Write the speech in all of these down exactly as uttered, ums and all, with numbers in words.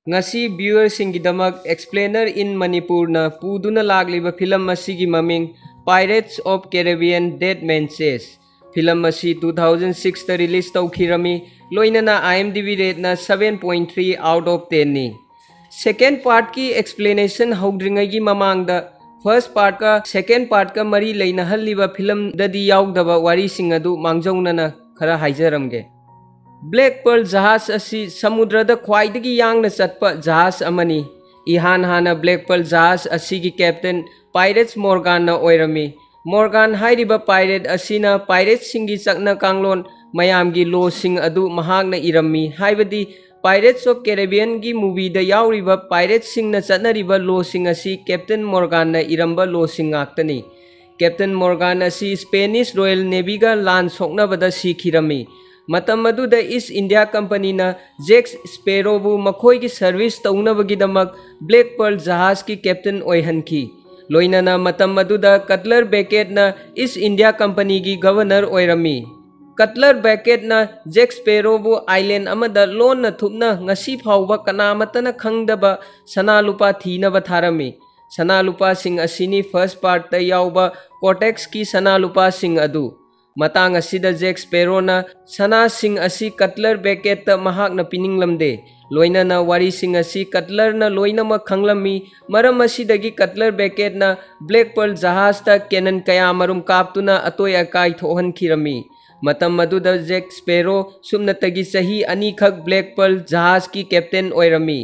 ꯉꯁꯤ viewerꯁꯤꯡꯒꯤꯗꯃꯛ Explainer in Manipurꯅ ꯄꯨꯗꯨꯅ ꯂꯥꯛꯂꯤꯕ ꯐꯤꯂꯝ ꯑꯁꯤꯒꯤ ꯃꯃꯤꯡ Pirates of Caribbean: Dead Man's Chest꯫ Film ꯑꯁꯤ two thousand sixꯇ release ꯇꯧꯈꯤꯔꯝꯃꯤ, ꯂꯣꯏꯅꯅ IMDb rateꯅ seven point three out of tenꯅꯤ꯫ Second partꯀꯤ explanation ꯍꯧꯗ꯭ꯔꯤꯉꯩꯒꯤ ꯃꯃꯥꯡꯗ first partꯀ second partꯀ ꯃꯔꯤ ꯂꯩꯅꯍꯜꯂꯤꯕ ꯐꯤꯂꯝꯗꯗꯤ ꯌꯥꯎꯗꯕ ꯋꯥꯔꯤꯁꯤꯡ ꯑꯗꯨ ꯃꯥꯡꯖꯧꯅꯅ ꯈꯔ ꯍꯥꯏꯖꯔꯝꯒꯦ꯫ Black Pearl ꯖꯍꯥꯖ ꯑꯁꯤ ꯁꯃꯨꯗ꯭ꯔꯗ ꯈ꯭ꯋꯥꯏꯗꯒꯤ ꯌꯥꯡꯅ ꯆꯠꯄ ꯖꯍꯥꯖ ꯑꯃꯅꯤ꯫ ꯏꯍꯥꯟ ꯍꯥꯟꯅ Black Pearl ꯖꯍꯥꯖ ꯑꯁꯤꯒꯤ captain Pirates Morganꯅ ꯑꯣꯏꯔꯝꯃꯤ꯫ Morgan ꯍꯥꯏꯔꯤꯕ pirate ꯑꯁꯤꯅ pirateꯁꯤꯡꯒꯤ ꯆꯠꯅ ꯀꯥꯡꯂꯣꯟ ꯃꯌꯥꯝꯒꯤ lawꯁꯤꯡ ꯑꯗꯨ ꯃꯍꯥꯛꯅ ꯏꯔꯝꯃꯤ, ꯍꯥꯏꯕꯗꯤ Pirates of Caribbeanꯒꯤ movieꯗ ꯌꯥꯎꯔꯤꯕ pirateꯁꯤꯡꯅ ꯆꯠꯅꯔꯤꯕ lawꯁꯤꯡ ꯑꯁꯤ Captain Morganꯅ ꯏꯔꯝꯕ lawꯁꯤꯡ ꯉꯥꯛꯇꯅꯤ꯫ Captain Morgan ꯑꯁꯤ Spanish Royal Navyꯒ ꯂꯥꯟ ꯁꯣꯛꯅꯕꯗ ꯁꯤꯈꯤꯔꯝꯃꯤ꯫ ꯃꯇꯝ ꯑꯗꯨꯗ East India Companyꯅ Jack Sparrowꯕꯨ ꯃꯈꯣꯏꯒꯤ service ꯇꯧꯅꯕꯒꯤꯗꯃꯛ Black Pearl ꯖꯍꯥꯖꯀꯤ captain ꯑꯣꯏꯍꯟꯈꯤ꯫ ꯂꯣꯏꯅꯅ ꯃꯇꯝ ꯑꯗꯨꯗ Cutler Beckettꯅ East India Companyꯒꯤ governor ꯑꯣꯏꯔꯝꯃꯤ꯫ Cutler Beckettꯅ Jack Sparrowꯕꯨ island ꯑꯃꯗ ꯂꯣꯟꯅ ꯊꯨꯞꯅ ꯉꯁꯤ ꯐꯥꯎꯕ ꯀꯅꯥꯃꯠꯇꯅ ꯈꯪꯗꯕ ꯁꯅꯥ ꯂꯨꯄꯥ ꯊꯤꯅꯕ ꯊꯥꯔꯝꯃꯤ꯫ ꯁꯅꯥ ꯂꯨꯄꯥꯁꯤꯡ ꯑꯁꯤꯅꯤ first partꯇ ꯌꯥꯎꯕ Cortexꯀꯤ ꯁꯅꯥ ꯂꯨꯄꯥꯁꯤꯡ ꯑꯗꯨ꯫ ꯃꯇꯥꯡ ꯑꯁꯤꯗ Jack Sparrowꯅ ꯁꯅꯥꯁꯤꯡ ꯑꯁꯤ Cutler Beckettꯇ ꯃꯍꯥꯛꯅ ꯄꯤꯅꯤꯡꯂꯝꯗꯦ꯫ ꯂꯣꯏꯅꯅ ꯋꯥꯔꯤꯁꯤꯡ ꯑꯁꯤ Cutlerꯅ ꯂꯣꯏꯅꯃꯛ ꯈꯪꯂꯝꯃꯤ꯫ ꯃꯔꯝ ꯑꯁꯤꯗꯒꯤ Cutler Beckettꯅ Black Pearl ꯖꯍꯥꯖꯇ cannon ꯀꯌꯥꯃꯔꯨꯝ ꯀꯥꯞꯇꯨꯅ ꯑꯇꯣꯏ ꯑꯀꯥꯏ ꯊꯣꯛꯍꯟꯈꯤꯔꯝꯃꯤ꯫ ꯃꯇꯝ ꯑꯗꯨꯗ Jack Sparrow ꯁꯨꯞꯅꯇꯒꯤ ꯆꯍꯤ ꯑꯅꯤꯈꯛ Black Pearl ꯖꯍꯥꯖꯀꯤ captain ꯑꯣꯏꯔꯝꯃꯤ꯫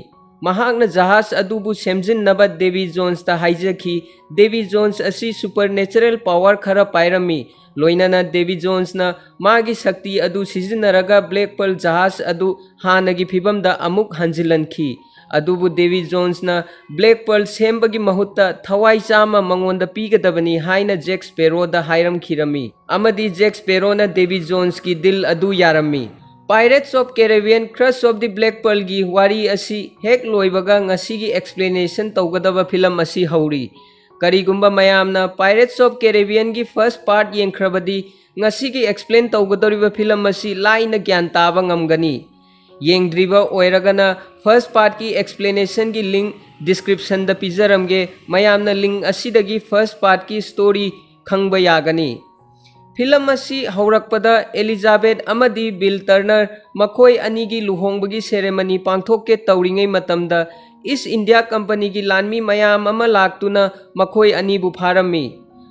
ꯃꯍꯥꯛꯅ ꯖꯍꯥꯖ ꯑꯗꯨꯕꯨ ꯁꯦꯝꯖꯤꯟꯅꯕ Davy Jonesꯇ ꯍꯥꯏꯖꯈꯤ꯫ Davy Jones ꯑꯁꯤ supernatural power ꯈꯔ ꯄꯥꯏꯔꯝꯃꯤ꯫ ꯂꯣꯏꯅꯅ Davy Jonesꯅ ꯃꯥꯒꯤ ꯁꯛꯇꯤ ꯑꯗꯨ ꯁꯤꯖꯤꯟꯅꯔꯒ Black Pearl ꯖꯍꯥꯖ ꯑꯗꯨ ꯍꯥꯟꯅꯒꯤ ꯐꯤꯕꯝꯗ ꯑꯃꯨꯛ ꯍꯟꯖꯤꯜꯍꯟꯈꯤ꯫ ꯑꯗꯨꯕꯨ Davy Jonesꯅ Black Pearl ꯁꯦꯝꯕꯒꯤ ꯃꯍꯨꯠꯇ ꯊꯋꯥꯏ ꯆꯥꯝꯃ ꯃꯉꯣꯟꯗ ꯄꯤꯒꯗꯕꯅꯤ ꯍꯥꯏꯅ Jack Sparrowꯗ ꯍꯥꯏꯔꯝꯈꯤꯔꯝꯃꯤ꯫ ꯑꯃꯗꯤ Jack Sparrowꯅ Davy Jonesꯀꯤ deal ꯑꯗꯨ ꯌꯥꯔꯝꯃꯤ꯫ Pirates of Caribbean: Curse of the Black Pearlꯒꯤ ꯋꯥꯔꯤ ꯑꯁꯤ ꯍꯦꯛ ꯂꯣꯏꯕꯒ ꯉꯁꯤꯒꯤ explanation ꯇꯧꯒꯗꯕ ꯐꯤꯂꯝ ꯑꯁꯤ ꯍꯧꯔꯤ꯫ ꯀꯔꯤꯒꯨꯝꯕ ꯃꯌꯥꯝꯅ Pirates of Caribbeanꯒꯤ first part ꯌꯦꯡꯈ꯭ꯔꯕꯗꯤ ꯉꯁꯤꯒꯤ explain ꯇꯧꯒꯗꯧꯔꯤꯕ ꯐꯤꯂꯝ ꯑꯁꯤ ꯂꯥꯏꯅ ꯒ꯭ꯌꯥꯟ ꯇꯥꯕ ꯉꯝꯒꯅꯤ꯫ ꯌꯦꯡꯗ꯭ꯔꯤꯕ ꯑꯣꯏꯔꯒꯅ first partꯀꯤ explanationꯒꯤ link descriptionꯗ ꯄꯤꯖꯔꯝꯒꯦ, ꯃꯌꯥꯝꯅ link ꯑꯁꯤꯗꯒꯤ first partꯀꯤ story ꯈꯪꯕ ꯌꯥꯒꯅꯤ꯫ ꯐꯤꯂꯝ ꯑꯁꯤ ꯍꯧꯔꯛꯄꯗ ꯑꯦꯂꯤꯖꯥꯕꯦꯊ ꯑꯃꯗꯤ ꯕꯤꯜ ꯇꯔꯅꯔ ꯃꯈꯣꯏ ꯑꯅꯤꯒꯤ ꯂꯨꯍꯣꯡꯕꯒꯤ ceremony ꯄꯥꯡꯊꯣꯛꯀꯦ ꯇꯧꯔꯤꯉꯩ ꯃꯇꯝꯗ East India Companyꯒꯤ ꯂꯥꯟꯃꯤ ꯃꯌꯥꯝ ꯑꯃ ꯂꯥꯛꯇꯨꯅ ꯃꯈꯣꯏ ꯑꯅꯤꯕꯨ ꯐꯥꯔꯝꯃꯤ꯫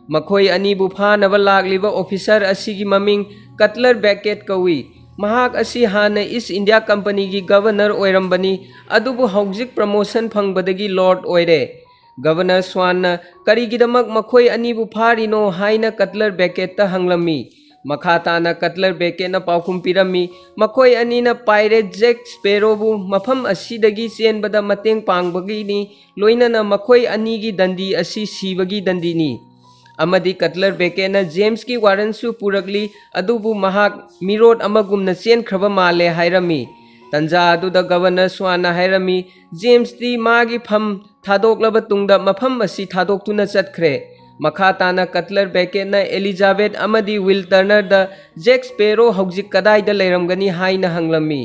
ꯃꯈꯣꯏ ꯑꯅꯤꯕꯨ ꯐꯥꯅꯕ ꯂꯥꯛꯂꯤꯕ officer ꯑꯁꯤꯒꯤ ꯃꯃꯤꯡ ꯀꯠꯂꯔ ꯕꯦꯀꯦꯠ ꯀꯧꯏ꯫ ꯃꯍꯥꯛ ꯑꯁꯤ ꯍꯥꯟꯅ East India Companyꯒꯤ governor ꯑꯣꯏꯔꯝꯕꯅꯤ, ꯑꯗꯨꯕꯨ ꯍꯧꯖꯤꯛ promotion ꯐꯪꯕꯗꯒꯤ lord ꯑꯣꯏꯔꯦ꯫ Governor Swanꯅ ꯀꯔꯤꯒꯤꯗꯃꯛ ꯃꯈꯣꯏ ꯑꯅꯤꯕꯨ ꯐꯥꯔꯤꯅꯣ ꯍꯥꯏꯅ ꯀꯠꯂꯔ ꯕꯦꯀꯦꯠꯇ ꯍꯪꯂꯝꯃꯤ꯫ ꯃꯈꯥ ꯇꯥꯅ ꯀꯠꯂꯔ ꯕꯦꯀꯦꯠꯅ ꯄꯥꯎꯈꯨꯝ ꯄꯤꯔꯝꯃꯤ, ꯃꯈꯣꯏ ꯑꯅꯤꯅ pirate Jack Sparrowꯕꯨ ꯃꯐꯝ ꯑꯁꯤꯗꯒꯤ ꯆꯦꯟꯕꯗ ꯃꯇꯦꯡ ꯄꯥꯡꯕꯒꯤꯅꯤ, ꯂꯣꯏꯅꯅ ꯃꯈꯣꯏ ꯑꯅꯤꯒꯤ ꯗꯟꯗꯤ ꯑꯁꯤ ꯁꯤꯕꯒꯤ ꯗꯟꯗꯤꯅꯤ꯫ ꯑꯃꯗꯤ ꯀꯠꯂꯔ ꯕꯦꯀꯦꯠꯅ ꯖꯦꯝꯁꯀꯤ warrantꯁꯨ ꯄꯨꯔꯛꯂꯤ, ꯑꯗꯨꯕꯨ ꯃꯍꯥꯛ ꯃꯤꯔꯣꯠ ꯑꯃꯒꯨꯝꯅ ꯆꯦꯟꯈ꯭ꯔꯕ ꯃꯥꯜꯂꯦ ꯍꯥꯏꯔꯝꯃꯤ꯫ ꯇꯟꯖꯥ ꯑꯗꯨꯗ Governor Swanꯅ ꯍꯥꯏꯔꯝꯃꯤ, ꯖꯦꯝꯁꯇꯤ ꯃꯥꯒꯤ ꯐꯝ ꯊꯥꯗꯣꯛꯂꯕ ꯇꯨꯡꯗ ꯃꯐꯝ ꯑꯁꯤ ꯊꯥꯗꯣꯛꯇꯨꯅ ꯆꯠꯈ꯭ꯔꯦ꯫ ꯃꯈꯥ ꯇꯥꯅ ꯀꯠꯂꯔ ꯕꯦꯀꯦꯠꯅ ꯑꯦꯂꯤꯖꯥꯕꯦꯊ ꯑꯃꯗꯤ ꯋꯤꯜ ꯇꯔꯅꯔꯗ Jack Sparrow ꯍꯧꯖꯤꯛ ꯀꯗꯥꯏꯗ ꯂꯩꯔꯝꯒꯅꯤ ꯍꯥꯏꯅ ꯍꯪꯂꯝꯃꯤ꯫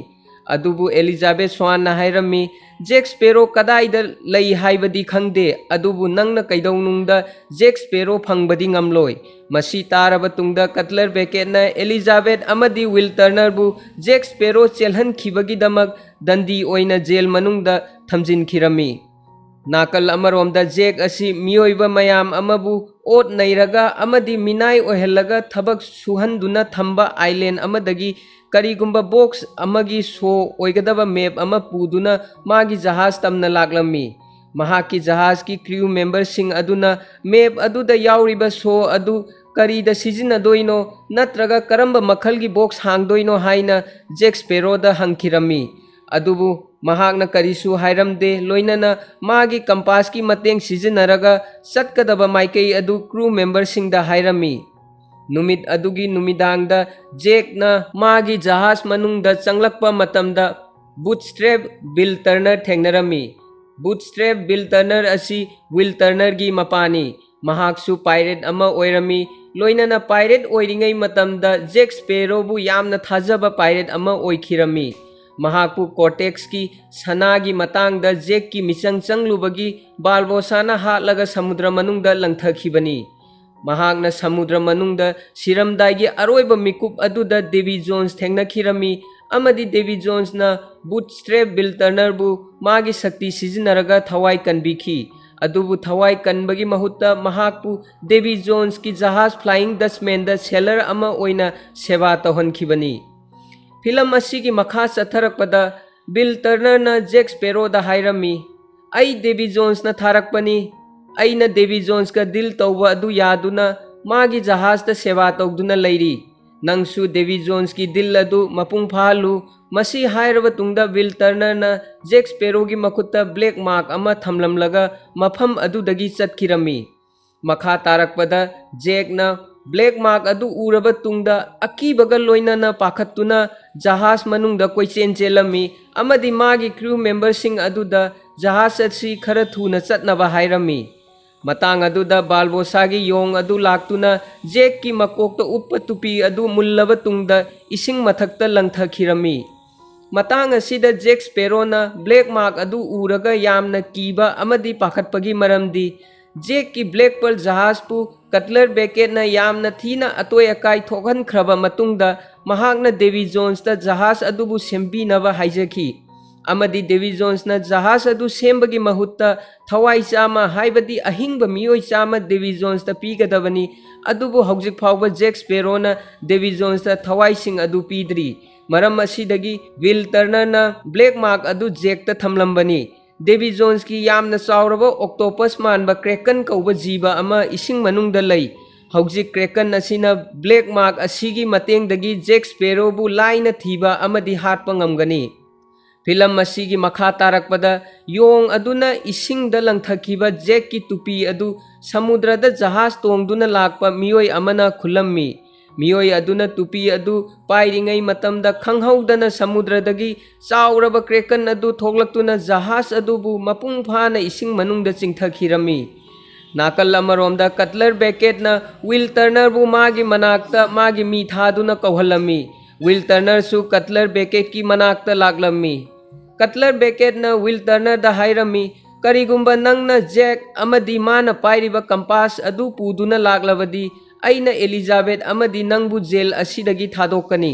ꯑꯗꯨꯕꯨ ꯑꯦꯂꯤꯖꯥꯕꯦꯊ ꯁ꯭ꯋꯥꯟꯅ ꯍꯥꯏꯔꯝꯃꯤ, "Jack Sparrow ꯀꯗꯥꯏꯗ ꯂꯩ ꯍꯥꯏꯕꯗꯤ ꯈꯪꯗꯦ, ꯑꯗꯨꯕꯨ ꯅꯪꯅ ꯀꯩꯗꯧꯅꯨꯡꯗ Jack Sparrow ꯐꯪꯕꯗꯤ ꯉꯝꯂꯣꯏ꯫" ꯃꯁꯤ ꯇꯥꯔꯕ ꯇꯨꯡꯗ ꯀꯠꯂꯔ ꯕꯦꯀꯦꯠꯅ ꯑꯦꯂꯤꯖꯥꯕꯦꯊ ꯑꯃꯗꯤ ꯋꯤꯜ ꯇꯔꯅꯔꯕꯨ Jack Sparrow ꯆꯦꯜꯍꯟꯈꯤꯕꯒꯤꯗꯃꯛ ꯗꯟꯗꯤ ꯑꯣꯏꯅ ꯖꯦꯜ ꯃꯅꯨꯡꯗ ꯊꯝꯖꯤꯟꯈꯤꯔꯝꯃꯤ꯫ ꯅꯥꯀꯜ ꯑꯃꯔꯣꯝꯗ ꯖꯦꯛ ꯑꯁꯤ ꯃꯤꯑꯣꯏꯕ ꯃꯌꯥꯝ ꯑꯃꯕꯨ ꯑꯣꯠ ꯅꯩꯔꯒ ꯑꯃꯗꯤ ꯃꯤꯅꯥꯏ ꯑꯣꯏꯍꯜꯂꯒ ꯊꯕꯛ ꯁꯨꯍꯟꯗꯨꯅ ꯊꯝꯕ island ꯑꯃꯗꯒꯤ ꯀꯔꯤꯒꯨꯝꯕ box ꯑꯃꯒꯤ ꯁꯣ ꯑꯣꯏꯒꯗꯕ map ꯑꯃ ꯄꯨꯗꯨꯅ ꯃꯥꯒꯤ ꯖꯍꯥꯖ ꯇꯝꯅ ꯂꯥꯛꯂꯝꯃꯤ꯫ ꯃꯍꯥꯛꯀꯤ ꯖꯍꯥꯖꯀꯤ crew memberꯁꯤꯡ ꯑꯗꯨꯅ map ꯑꯗꯨꯗ ꯌꯥꯎꯔꯤꯕ ꯁꯣ ꯑꯗꯨ ꯀꯔꯤꯗ ꯁꯤꯖꯤꯟꯅꯗꯣꯏꯅꯣ ꯅꯠꯇ꯭ꯔꯒ ꯀꯔꯝꯕ ꯃꯈꯜꯒꯤ box ꯍꯥꯡꯗꯣꯏꯅꯣ ꯍꯥꯏꯅ ꯖꯦꯛ ꯁ꯭ꯄꯦꯔꯣꯗ ꯍꯪꯈꯤꯔꯝꯃꯤ꯫ ꯑꯗꯨꯕꯨ ꯃꯍꯥꯛꯅ ꯀꯔꯤꯁꯨ ꯍꯥꯏꯔꯝꯗꯦ, ꯂꯣꯏꯅꯅ ꯃꯥꯒꯤ compassꯀꯤ ꯃꯇꯦꯡ ꯁꯤꯖꯤꯟꯅꯔꯒ ꯆꯠꯀꯗꯕ ꯃꯥꯏꯀꯩ ꯑꯗꯨ crew memberꯁꯤꯡꯗ ꯍꯥꯏꯔꯝꯃꯤ꯫ ꯅꯨꯃꯤꯠ ꯑꯗꯨꯒꯤ ꯅꯨꯃꯤꯗꯥꯡꯗ ꯖꯦꯛꯅ ꯃꯥꯒꯤ ꯖꯍꯥꯖ ꯃꯅꯨꯡꯗ ꯆꯪꯂꯛꯄ ꯃꯇꯝꯗ Bootstrap Bill Turner ꯊꯦꯡꯅꯔꯝꯃꯤ꯫ Bootstrap Bill Turner ꯑꯁꯤ ꯋꯤꯜ ꯇꯔꯅꯔꯒꯤ ꯃꯄꯥꯅꯤ꯫ ꯃꯍꯥꯛꯁꯨ pirate ꯑꯃ ꯑꯣꯏꯔꯝꯃꯤ, ꯂꯣꯏꯅꯅ pirate ꯑꯣꯏꯔꯤꯉꯩ ꯃꯇꯝꯗ ꯖꯦꯛ ꯁ꯭ꯄꯦꯔꯣꯕꯨ ꯌꯥꯝꯅ ꯊꯥꯖꯕ pirate ꯑꯃ ꯑꯣꯏꯈꯤꯔꯝꯃꯤ꯫ ꯃꯍꯥꯛꯄꯨ ꯀꯣꯔꯇꯦꯛꯁꯀꯤ ꯁꯅꯥꯒꯤ ꯃꯇꯥꯡꯗ ꯖꯦꯛꯀꯤ ꯃꯤꯆꯪ ꯆꯪꯂꯨꯕꯒꯤ ꯕꯥꯔꯕꯣꯁꯥꯅ ꯍꯥꯠꯂꯒ ꯁꯃꯨꯗ꯭ꯔ ꯃꯅꯨꯡꯗ ꯂꯪꯊꯈꯤꯕꯅꯤ꯫ ꯃꯍꯥꯛꯅ ꯁꯃꯨꯗ꯭ꯔ ꯃꯅꯨꯡꯗ ꯁꯤꯔꯝꯗꯥꯏꯒꯤ ꯑꯔꯣꯏꯕ ꯃꯤꯀꯨꯞ ꯑꯗꯨꯗ ꯗꯦꯕꯤ ꯖꯣꯟꯁ ꯊꯦꯡꯅꯈꯤꯔꯝꯃꯤ, ꯑꯃꯗꯤ ꯗꯦꯕꯤ ꯖꯣꯟꯁꯅ ꯕꯨꯠꯁꯇ꯭ꯔꯦꯞ ꯕꯤꯜ ꯇꯔꯅꯔꯕꯨ ꯃꯥꯒꯤ ꯁꯛꯇꯤ ꯁꯤꯖꯤꯟꯅꯔꯒ ꯊꯋꯥꯏ ꯀꯟꯕꯤꯈꯤ꯫ ꯑꯗꯨꯕꯨ ꯊꯋꯥꯏ ꯀꯟꯕꯒꯤ ꯃꯍꯨꯠꯇ ꯃꯍꯥꯛꯄꯨ ꯗꯦꯕꯤ ꯖꯣꯟꯁꯀꯤ ꯖꯍꯥꯖ ꯐ꯭ꯂꯥꯏꯌꯤꯡ ꯗꯆꯃꯦꯟꯗ ꯁꯦꯂꯔ ꯑꯃ ꯑꯣꯏꯅ ꯁꯦꯕꯥ ꯇꯧꯍꯟꯈꯤꯕꯅꯤ꯫ ꯐꯤꯂꯝ ꯑꯁꯤꯒꯤ ꯃꯈꯥ ꯆꯠꯊꯔꯛꯄꯗ ꯕꯤꯜ ꯇꯔꯅꯔꯅ ꯖꯦꯛ ꯁ꯭ꯄꯦꯔꯣꯗ ꯍꯥꯏꯔꯝꯃꯤ, "ꯑꯩ ꯗꯦꯕꯤ ꯖꯣꯟꯁꯅ ꯊꯥꯔꯛꯄꯅꯤ꯫ ꯑꯩꯅ ꯗꯦꯕꯤ ꯖꯣꯟꯁꯀ ꯗꯤꯜ ꯇꯧꯕ ꯑꯗꯨ ꯌꯥꯗꯨꯅ ꯃꯥꯒꯤ ꯖꯍꯥꯖꯇ ꯁꯦꯕꯥ ꯇꯧꯗꯨꯅ ꯂꯩꯔꯤ꯫ ꯅꯪꯁꯨ ꯗꯦꯕꯤ ꯖꯣꯟꯁꯀꯤ ꯗꯤꯜ ꯑꯗꯨ ꯃꯄꯨꯡ ꯐꯥꯍꯜꯂꯨ꯫" ꯃꯁꯤ ꯍꯥꯏꯔꯕ ꯇꯨꯡꯗ ꯕꯤꯜ ꯇꯔꯅꯔꯅ ꯖꯦꯛ ꯁ꯭ꯄꯦꯔꯣꯒꯤ ꯃꯈꯨꯠꯇ ꯕ꯭ꯂꯦꯛ ꯃꯥꯔꯛ ꯑꯃ ꯊꯝꯂꯝꯂꯒ ꯃꯐꯝ ꯑꯗꯨꯗꯒꯤ ꯆꯠꯈꯤꯔꯝꯃꯤ꯫ ꯃꯈꯥ ꯇꯥꯔꯛꯄꯗ ꯖꯦꯛꯅ ꯕ꯭ꯂꯦꯛ ꯃꯥꯔꯛ ꯑꯗꯨ ꯎꯔꯕ ꯇꯨꯡꯗ ꯑꯀꯤꯕꯒ ꯂꯣꯏꯅꯅ ꯄꯥꯈꯠꯇꯨꯅ ꯖꯍꯥꯖ ꯃꯅꯨꯡꯗ ꯀꯣꯏꯆꯦꯟ ꯆꯦꯜꯂꯝꯃꯤ ꯑꯃꯗꯤ ꯃꯥꯒꯤ ꯀ꯭ꯔꯨ ꯃꯦꯝꯕꯔꯁꯤꯡ ꯑꯗꯨꯗ ꯖꯍꯥꯖ ꯑꯁꯤ ꯈꯔ ꯊꯨꯅ ꯆꯠꯅꯕ ꯍꯥꯏꯔꯝꯃꯤ꯫ ꯃꯇꯥꯡ ꯑꯗꯨꯗ ꯕꯥꯔꯕꯣꯁꯥꯒꯤ ꯌꯣꯡ ꯑꯗꯨ ꯂꯥꯛꯇꯨꯅ ꯖꯦꯛꯀꯤ ꯃꯀꯣꯛꯇ ꯎꯞꯄ ꯇꯨꯄꯤ ꯑꯗꯨ ꯃꯨꯜꯂꯕ ꯇꯨꯡꯗ ꯏꯁꯤꯡ ꯃꯊꯛꯇ ꯂꯪꯊꯈꯤꯔꯝꯃꯤ꯫ ꯃꯇꯥꯡ ꯑꯁꯤꯗ ꯖꯦꯛ ꯁ꯭ꯄꯦꯔꯣꯅ ꯕ꯭ꯂꯦꯛ ꯃꯥꯔꯛ ꯑꯗꯨ ꯎꯔꯒ ꯌꯥꯝꯅ ꯀꯤꯕ ꯑꯃꯗꯤ ꯄꯥꯈꯠꯄꯒꯤ ꯃꯔꯝꯗꯤ ꯖꯦꯛꯀꯤ ꯕ꯭ꯂꯦꯛ ꯄꯔꯜ ꯖꯍꯥꯖꯄꯨ ꯀꯠꯂꯔ ꯕꯦꯀꯦꯠꯅ ꯌꯥꯝꯅ ꯊꯤꯅ ꯑꯇꯣꯏ ꯑꯀꯥꯏ ꯊꯣꯛꯍꯟꯈ꯭ꯔꯕ ꯃꯇꯨꯡꯗ ꯃꯍꯥꯛꯅ ꯗꯦꯕꯤ ꯖꯣꯟꯁꯇ ꯖꯍꯥꯖ ꯑꯗꯨꯕꯨ ꯁꯦꯝꯕꯤꯅꯕ ꯍꯥꯏꯖꯈꯤ꯫ ꯑꯃꯗꯤ ꯗꯦꯕꯤ ꯖꯣꯟꯁꯅ ꯖꯍꯥꯖ ꯑꯗꯨ ꯁꯦꯝꯕꯒꯤ ꯃꯍꯨꯠꯇ ꯊꯋꯥꯏ ꯆꯥꯝꯃ, ꯍꯥꯏꯕꯗꯤ ꯑꯍꯤꯡꯕ ꯃꯤꯑꯣꯏ ꯆꯥꯝꯃ ꯗꯦꯕꯤ ꯖꯣꯟꯁꯇ ꯄꯤꯒꯗꯕꯅꯤ꯫ ꯑꯗꯨꯕꯨ ꯍꯧꯖꯤꯛ ꯐꯥꯎꯕ ꯖꯦꯛ ꯁ꯭ꯄꯦꯔꯣꯅ ꯗꯦꯕꯤ ꯖꯣꯟꯁꯇ ꯊꯋꯥꯏꯁꯤꯡ ꯑꯗꯨ ꯄꯤꯗ꯭ꯔꯤ꯫ ꯃꯔꯝ ꯑꯁꯤꯗꯒꯤ ꯋꯤꯜ ꯇꯔꯅꯔꯅ ꯕ꯭ꯂꯦꯛ ꯃꯥꯔꯛ ꯑꯗꯨ ꯖꯦꯛꯇ ꯊꯝꯂꯝꯕꯅꯤ꯫ ꯗꯦꯕꯤ ꯖꯣꯟꯁꯀꯤ ꯌꯥꯝꯅ ꯆꯥꯎꯔꯕ ꯑꯣꯛꯇꯣꯄꯁ ꯃꯥꯟꯕ ꯀ꯭ꯔꯦꯀꯟ ꯀꯧꯕ ꯖꯤꯕ ꯑꯃ ꯏꯁꯤꯡ ꯃꯅꯨꯡꯗ ꯂꯩ꯫ ꯍꯧꯖꯤꯛ ꯀ꯭ꯔꯦꯀꯟ ꯑꯁꯤꯅ ꯕ꯭ꯂꯦꯛ ꯃꯥꯔꯛ ꯑꯁꯤꯒꯤ ꯃꯇꯦꯡꯗꯒꯤ ꯖꯦꯛ ꯁ꯭ꯄꯦꯔꯣꯕꯨ ꯂꯥꯏꯅ ꯊꯤꯕ ꯑꯃꯗꯤ ꯍꯥꯠꯄ ꯉꯝꯒꯅꯤ꯫ ꯐꯤꯂꯝ ꯑꯁꯤꯒꯤ ꯃꯈꯥ ꯇꯥꯔꯛꯄꯗ ꯌꯣꯡ ꯑꯗꯨꯅ ꯏꯁꯤꯡꯗ ꯂꯪꯊꯈꯤꯕ ꯖꯦꯛꯀꯤ ꯇꯨꯄꯤ ꯑꯗꯨ ꯁꯃꯨꯗ꯭ꯔꯗ ꯖꯍꯥꯖ ꯇꯣꯡꯗꯨꯅ ꯂꯥꯛꯄ ꯃꯤꯑꯣꯏ ꯑꯃꯅ ꯈꯨꯜꯂꯝꯃꯤ꯫ ꯃꯤꯑꯣꯏ ꯑꯗꯨꯅ ꯇꯨꯄꯤ ꯑꯗꯨ ꯄꯥꯏꯔꯤꯉꯩ ꯃꯇꯝꯗ ꯈꯪꯍꯧꯗꯅ ꯁꯃꯨꯗ꯭ꯔꯗꯒꯤ ꯆꯥꯎꯔꯕ ꯀ꯭ꯔꯦꯀꯟ ꯑꯗꯨ ꯊꯣꯛꯂꯛꯇꯨꯅ ꯖꯍꯥꯖ ꯑꯗꯨꯕꯨ ꯃꯄꯨꯡ ꯐꯥꯅ ꯏꯁꯤꯡ ꯃꯅꯨꯡꯗ ꯆꯤꯡꯊꯈꯤꯔꯝꯃꯤ꯫ ꯅꯥꯀꯜ ꯑꯃꯔꯣꯝꯗ ꯀꯠꯂꯔ ꯕꯦꯀꯦꯠꯅ ꯋꯤꯜ ꯇꯔꯅꯔꯕꯨ ꯃꯥꯒꯤ ꯃꯅꯥꯛꯇ ꯃꯥꯒꯤ ꯃꯤ ꯊꯥꯗꯨꯅ ꯀꯧꯍꯜꯂꯝꯃꯤ꯫ ꯋꯤꯜ ꯇꯔꯅꯔꯁꯨ ꯀꯠꯂꯔ ꯕꯦꯀꯦꯠꯀꯤ ꯃꯅꯥꯛꯇ ꯂꯥꯛꯂꯝꯃꯤ꯫ ꯀꯠꯂꯔ ꯕꯦꯀꯦꯠꯅ ꯋꯤꯜ ꯇꯔꯅꯔꯗ ꯍꯥꯏꯔꯝꯃꯤ, "ꯀꯔꯤꯒꯨꯝꯕ ꯅꯪꯅ ꯖꯦꯛ ꯑꯃꯗꯤ ꯃꯥꯅ ꯄꯥꯏꯔꯤꯕ ꯀꯝꯄꯥꯁ ꯑꯗꯨ ꯄꯨꯗꯨꯅ ꯂꯥꯛꯂꯕꯗꯤ, ꯑꯩꯅ ꯑꯦꯂꯤꯖꯥꯕꯦꯠ ꯑꯃꯗꯤ ꯅꯪꯕꯨ ꯖꯦꯜ ꯑꯁꯤꯗꯒꯤ ꯊꯥꯗꯣꯛꯀꯅꯤ꯫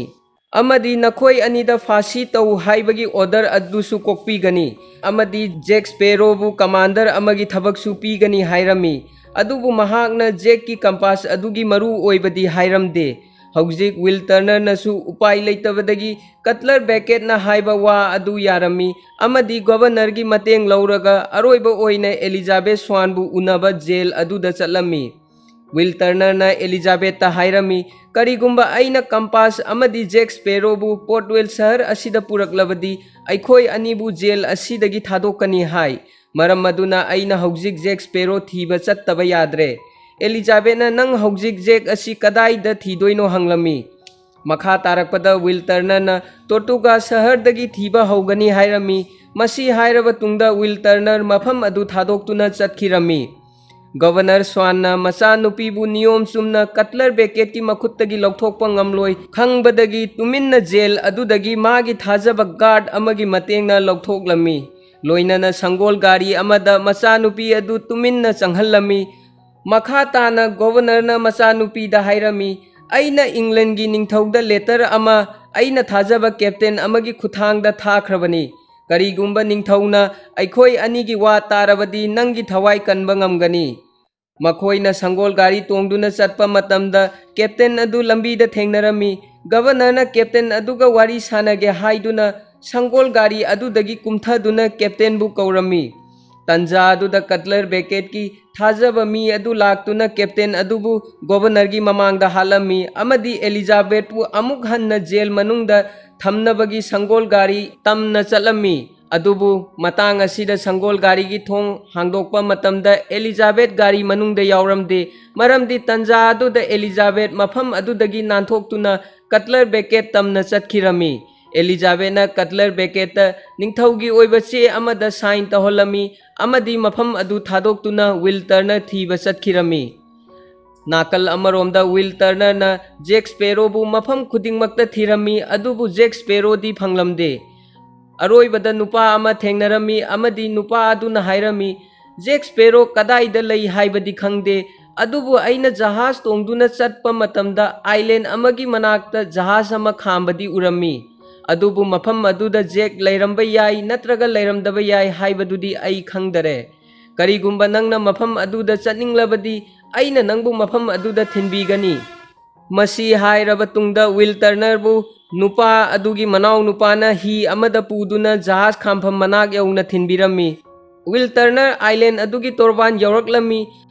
ꯑꯃꯗꯤ ꯅꯈꯣꯏ ꯑꯅꯤꯗ ꯐꯥꯁꯤ ꯇꯧ ꯍꯥꯏꯕꯒꯤ ꯑꯣꯔꯗꯔ ꯑꯗꯨꯁꯨ ꯀꯣꯛꯄꯤꯒꯅꯤ꯫ ꯑꯃꯗꯤ ꯖꯦꯛ ꯁ꯭ꯄꯦꯔꯣꯕꯨ ꯀꯃꯥꯟꯗꯔ ꯑꯃꯒꯤ ꯊꯕꯛꯁꯨ ꯄꯤꯒꯅꯤ" ꯍꯥꯏꯔꯝꯃꯤ꯫ ꯑꯗꯨꯕꯨ ꯃꯍꯥꯛꯅ ꯖꯦꯛꯀꯤ ꯀꯝꯄꯥꯁ ꯑꯗꯨꯒꯤ ꯃꯔꯨ ꯑꯣꯏꯕꯗꯤ ꯍꯥꯏꯔꯝꯗꯦ꯫ ꯍꯧꯖꯤꯛ ꯋꯤꯜ ꯇꯔꯅꯔꯅꯁꯨ ꯎꯄꯥꯏ ꯂꯩꯇꯕꯗꯒꯤ ꯀꯠꯂꯔ ꯕꯦꯀꯦꯠꯅ ꯍꯥꯏꯕ ꯋꯥ ꯑꯗꯨ ꯌꯥꯔꯝꯃꯤ ꯑꯃꯗꯤ ꯒꯣꯚꯔꯅꯔꯒꯤ ꯃꯇꯦꯡ ꯂꯧꯔꯒ ꯑꯔꯣꯏꯕ ꯑꯣꯏꯅ ꯑꯦꯂꯤꯖꯥꯕꯦꯊ ꯁ꯭ꯋꯥꯟꯕꯨ ꯎꯅꯕ ꯖꯦꯜ ꯑꯗꯨꯗ ꯆꯠꯂꯝꯃꯤ꯫ ꯋꯤꯜ ꯇꯔꯅꯔꯅ ꯑꯦꯂꯤꯖꯥꯕꯦꯊꯇ ꯍꯥꯏꯔꯝꯃꯤ, "ꯀꯔꯤꯒꯨꯝꯕ ꯑꯩꯅ ꯀꯝꯄꯥꯁ ꯑꯃꯗꯤ ꯖꯦꯛ ꯁ꯭ꯄꯦꯔꯣꯕꯨ ꯄꯣꯔꯠꯋꯦꯜ ꯁꯍꯔ ꯑꯁꯤꯗ ꯄꯨꯔꯛꯂꯕꯗꯤ, ꯑꯩꯈꯣꯏ ꯑꯅꯤꯕꯨ ꯖꯦꯜ ꯑꯁꯤꯗꯒꯤ ꯊꯥꯗꯣꯛꯀꯅꯤ" ꯍꯥꯏ꯫ ꯃꯔꯝ ꯑꯗꯨꯅ ꯑꯩꯅ ꯍꯧꯖꯤꯛ ꯖꯦꯛ ꯁ꯭ꯄꯦꯔꯣ ꯊꯤꯕ ꯆꯠꯇꯕ ꯌꯥꯗ꯭ꯔꯦ꯫ ꯑꯦꯂꯤꯖꯥꯕꯦꯊꯅ, "ꯅꯪ ꯍꯧꯖꯤꯛ ꯖꯦꯛ ꯑꯁꯤ ꯀꯗꯥꯏꯗ ꯊꯤꯗꯣꯏꯅꯣ?" ꯍꯪꯂꯝꯃꯤ꯫ ꯃꯈꯥ ꯇꯥꯔꯛꯄꯗ ꯋꯤꯜ ꯇꯔꯅꯔꯅ ꯇꯣꯔꯇꯨꯒꯥ ꯁꯍꯔꯗꯒꯤ ꯊꯤꯕ ꯍꯧꯒꯅꯤ ꯍꯥꯏꯔꯝꯃꯤ꯫ ꯃꯁꯤ ꯍꯥꯏꯔꯕ ꯇꯨꯡꯗ ꯋꯤꯜ ꯇꯔꯅꯔ ꯃꯐꯝ ꯑꯗꯨ ꯊꯥꯗꯣꯛꯇꯨꯅ ꯆꯠꯈꯤꯔꯝꯃꯤ꯫ ꯒꯣꯚꯔꯅꯔ ꯁ꯭ꯋꯥꯟꯅ ꯃꯆꯥꯅꯨꯄꯤꯕꯨ ꯅꯤꯌꯣꯝ ꯆꯨꯝꯅ ꯀꯠꯂꯔ ꯕꯦꯀꯦꯠꯀꯤ ꯃꯈꯨꯠꯇꯒꯤ ꯂꯧꯊꯣꯛꯄ ꯉꯝꯂꯣꯏ ꯈꯪꯕꯗꯒꯤ ꯇꯨꯃꯤꯟꯅ ꯖꯦꯜ ꯑꯗꯨꯗꯒꯤ ꯃꯥꯒꯤ ꯊꯥꯖꯕ ꯒꯥꯔꯗ ꯑꯃꯒꯤ ꯃꯇꯦꯡꯅ ꯂꯧꯊꯣꯛꯂꯝꯃꯤ꯫ ꯂꯣꯏꯅꯅ ꯁꯪꯒꯣꯜ ꯒꯥꯔꯤ ꯑꯃꯗ ꯃꯆꯥꯅꯨꯄꯤ ꯑꯗꯨ ꯇꯨꯃꯤꯟꯅ ꯆꯪꯍꯜꯂꯝꯃꯤ꯫ ꯃꯈꯥ ꯇꯥꯅ ꯒꯣꯚꯔꯅꯔꯅ ꯃꯆꯥꯅꯨꯄꯤꯗ ꯍꯥꯏꯔꯝꯃꯤ, "ꯑꯩꯅ ꯏꯪꯂꯦꯟꯒꯤ ꯅꯤꯡꯊꯧꯗ ꯂꯦꯇꯔ ꯑꯃ ꯑꯩꯅ ꯊꯥꯖꯕ ꯀꯦꯞꯇꯦꯟ ꯑꯃꯒꯤ ꯈꯨꯠꯊꯥꯡꯗ ꯊꯥꯈ꯭ꯔꯕꯅꯤ꯫ ꯀꯔꯤꯒꯨꯝꯕ ꯅꯤꯡꯊꯧꯅ ꯑꯩꯈꯣꯏ ꯑꯅꯤꯒꯤ ꯋꯥ ꯇꯥꯔꯕꯗꯤ ꯅꯪꯒꯤ ꯊꯋꯥꯏ ꯀꯟꯕ ꯉꯝꯒꯅꯤ꯫" ꯃꯈꯣꯏꯅ ꯁꯪꯒꯣꯜ ꯒꯥꯔꯤ ꯇꯣꯡꯗꯨꯅ ꯆꯠꯄ ꯃꯇꯝꯗ ꯀꯦꯞꯇꯦꯟ ꯑꯗꯨ ꯂꯝꯕꯤꯗ ꯊꯦꯡꯅꯔꯝꯃꯤ꯫ ꯒꯚꯔꯅꯔꯅ ꯀꯦꯞꯇꯦꯟ ꯑꯗꯨꯒ ꯋꯥꯔꯤ ꯁꯥꯅꯒꯦ ꯍꯥꯏꯗꯨꯅ ꯁꯪꯒꯣꯜ ꯒꯥꯔꯤ ꯑꯗꯨꯗꯒꯤ ꯀꯨꯝꯊꯗꯨꯅ ꯀꯦꯞꯇꯦꯟꯕꯨ ꯀꯧꯔꯝꯃꯤ꯫ ꯇꯟꯖꯥ ꯑꯗꯨꯗ ꯀꯠꯂꯔ ꯕꯦꯀꯦꯠꯀꯤ ꯊꯥꯖꯕ ꯃꯤ ꯑꯗꯨ ꯂꯥꯛꯇꯨꯅ ꯀꯦꯞꯇꯦꯟ ꯑꯗꯨꯕꯨ ꯒꯣꯚꯔꯅꯔꯒꯤ ꯃꯃꯥꯡꯗ ꯍꯥꯠꯂꯝꯃꯤ ꯑꯃꯗꯤ ꯑꯦꯂꯤꯖꯥꯕꯦꯠꯄꯨ ꯑꯃꯨꯛ ꯍꯟꯅ ꯖꯦꯜ ꯃꯅꯨꯡꯗ ꯊꯝꯅꯕꯒꯤ ꯁꯪꯒꯣꯜ ꯒꯥꯔꯤ ꯇꯝꯅ ꯆꯠꯂꯝꯃꯤ꯫ ꯑꯗꯨꯕꯨ ꯃꯇꯥꯡ ꯑꯁꯤꯗ ꯁꯪꯒꯣꯜ ꯒꯥꯔꯤꯒꯤ ꯊꯣꯡ ꯍꯥꯡꯗꯣꯛꯄ ꯃꯇꯝꯗ ꯑꯦꯂꯤꯖꯥꯕꯦꯠ ꯒꯥꯔꯤ ꯃꯅꯨꯡꯗ ꯌꯥꯎꯔꯝꯗꯦ꯫ ꯃꯔꯝꯗꯤ ꯇꯟꯖꯥ ꯑꯗꯨꯗ ꯑꯦꯂꯤꯖꯥꯕꯦꯠ ꯃꯐꯝ ꯑꯗꯨꯗꯒꯤ ꯅꯥꯟꯊꯣꯛꯇꯨꯅ ꯀꯠꯂꯔ ꯕꯦꯀꯦꯠ ꯇꯝꯅ ꯆꯠꯈꯤꯔꯝꯃꯤ꯫ ꯑꯦꯂꯤꯖꯥꯕꯦꯠꯅ ꯀꯠꯂꯔ ꯕꯦꯀꯦꯠꯇ ꯅꯤꯡꯊꯧꯒꯤ ꯑꯣꯏꯕ ꯆꯦ ꯑꯃꯗ ꯁꯥꯏꯟ ꯇꯧꯍꯜꯂꯝꯃꯤ ꯑꯃꯗꯤ ꯃꯐꯝ ꯑꯗꯨ ꯊꯥꯗꯣꯛꯇꯨꯅ ꯋꯤꯜ ꯇꯔꯅꯔ ꯊꯤꯕ ꯆꯠꯈꯤꯔꯝꯃꯤ꯫ ꯅꯥꯀꯜ ꯑꯃꯔꯣꯝꯗ ꯋꯤꯜ ꯇꯔꯅꯔꯅ ꯖꯦꯛ ꯁ꯭ꯄꯦꯔꯣꯕꯨ ꯃꯐꯝ ꯈꯨꯗꯤꯡꯃꯛꯇ ꯊꯤꯔꯝꯃꯤ, ꯑꯗꯨꯕꯨ ꯖꯦꯛ ꯁ꯭ꯄꯦꯔꯣꯗꯤ ꯐꯪꯂꯝꯗꯦ꯫ ꯑꯔꯣꯏꯕꯗ ꯅꯨꯄꯥ ꯑꯃ ꯊꯦꯡꯅꯔꯝꯃꯤ ꯑꯃꯗꯤ ꯅꯨꯄꯥ ꯑꯗꯨꯅ ꯍꯥꯏꯔꯝꯃꯤ, "ꯖꯦꯛ ꯁ꯭ꯄꯦꯔꯣ ꯀꯗꯥꯏꯗ ꯂꯩ ꯍꯥꯏꯕꯗꯤ ꯈꯪꯗꯦ, ꯑꯗꯨꯕꯨ ꯑꯩꯅ ꯖꯍꯥꯖ ꯇꯣꯡꯗꯨꯅ ꯆꯠꯄ ꯃꯇꯝꯗ ꯑꯥꯏꯂꯦꯟ ꯑꯃꯒꯤ ꯃꯅꯥꯛꯇ ꯖꯍꯥꯖ ꯑꯃ ꯈꯥꯝꯕꯗꯤ ꯎꯔꯝꯃꯤ꯫ ꯑꯗꯨꯕꯨ ꯃꯐꯝ ꯑꯗꯨꯗ ꯖꯦꯛ ꯂꯩꯔꯝꯕ ꯌꯥꯏ ꯅꯠꯇ꯭ꯔꯒ ꯂꯩꯔꯝꯗꯕ ꯌꯥꯏ ꯍꯥꯏꯕꯗꯨꯗꯤ ꯑꯩ ꯈꯪꯗꯔꯦ꯫ ꯀꯔꯤꯒꯨꯝꯕ ꯅꯪꯅ ꯃꯐꯝ ꯑꯗꯨꯗ ꯆꯠꯅꯤꯡꯂꯕꯗꯤ ꯑꯩꯅ ꯅꯪꯕꯨ ꯃꯐꯝ ꯑꯗꯨꯗ ꯊꯤꯟꯕꯤꯒꯅꯤ"꯫ ꯃꯁꯤ ꯍꯥꯏꯔꯕ ꯇꯨꯡꯗ ꯋꯤꯜ ꯇꯔꯅꯔꯕꯨ ꯅꯨꯄꯥ ꯑꯗꯨꯒꯤ ꯃꯅꯥꯎ ꯅꯨꯄꯥꯅ ꯍꯤ ꯑꯃꯗ ꯄꯨꯗꯨꯅ ꯖꯍꯥꯖ ꯈꯥꯝꯐꯝ ꯃꯅꯥꯛ ꯌꯧꯅ ꯊꯤꯟꯕꯤꯔꯝꯃꯤ꯫ ꯋꯤꯜ ꯇꯔꯅꯔ ꯑꯥꯏꯂꯦꯟ ꯑꯗꯨꯒꯤ ꯇꯣꯔꯕꯥꯟ ꯌꯧꯔꯛꯂꯝꯃꯤ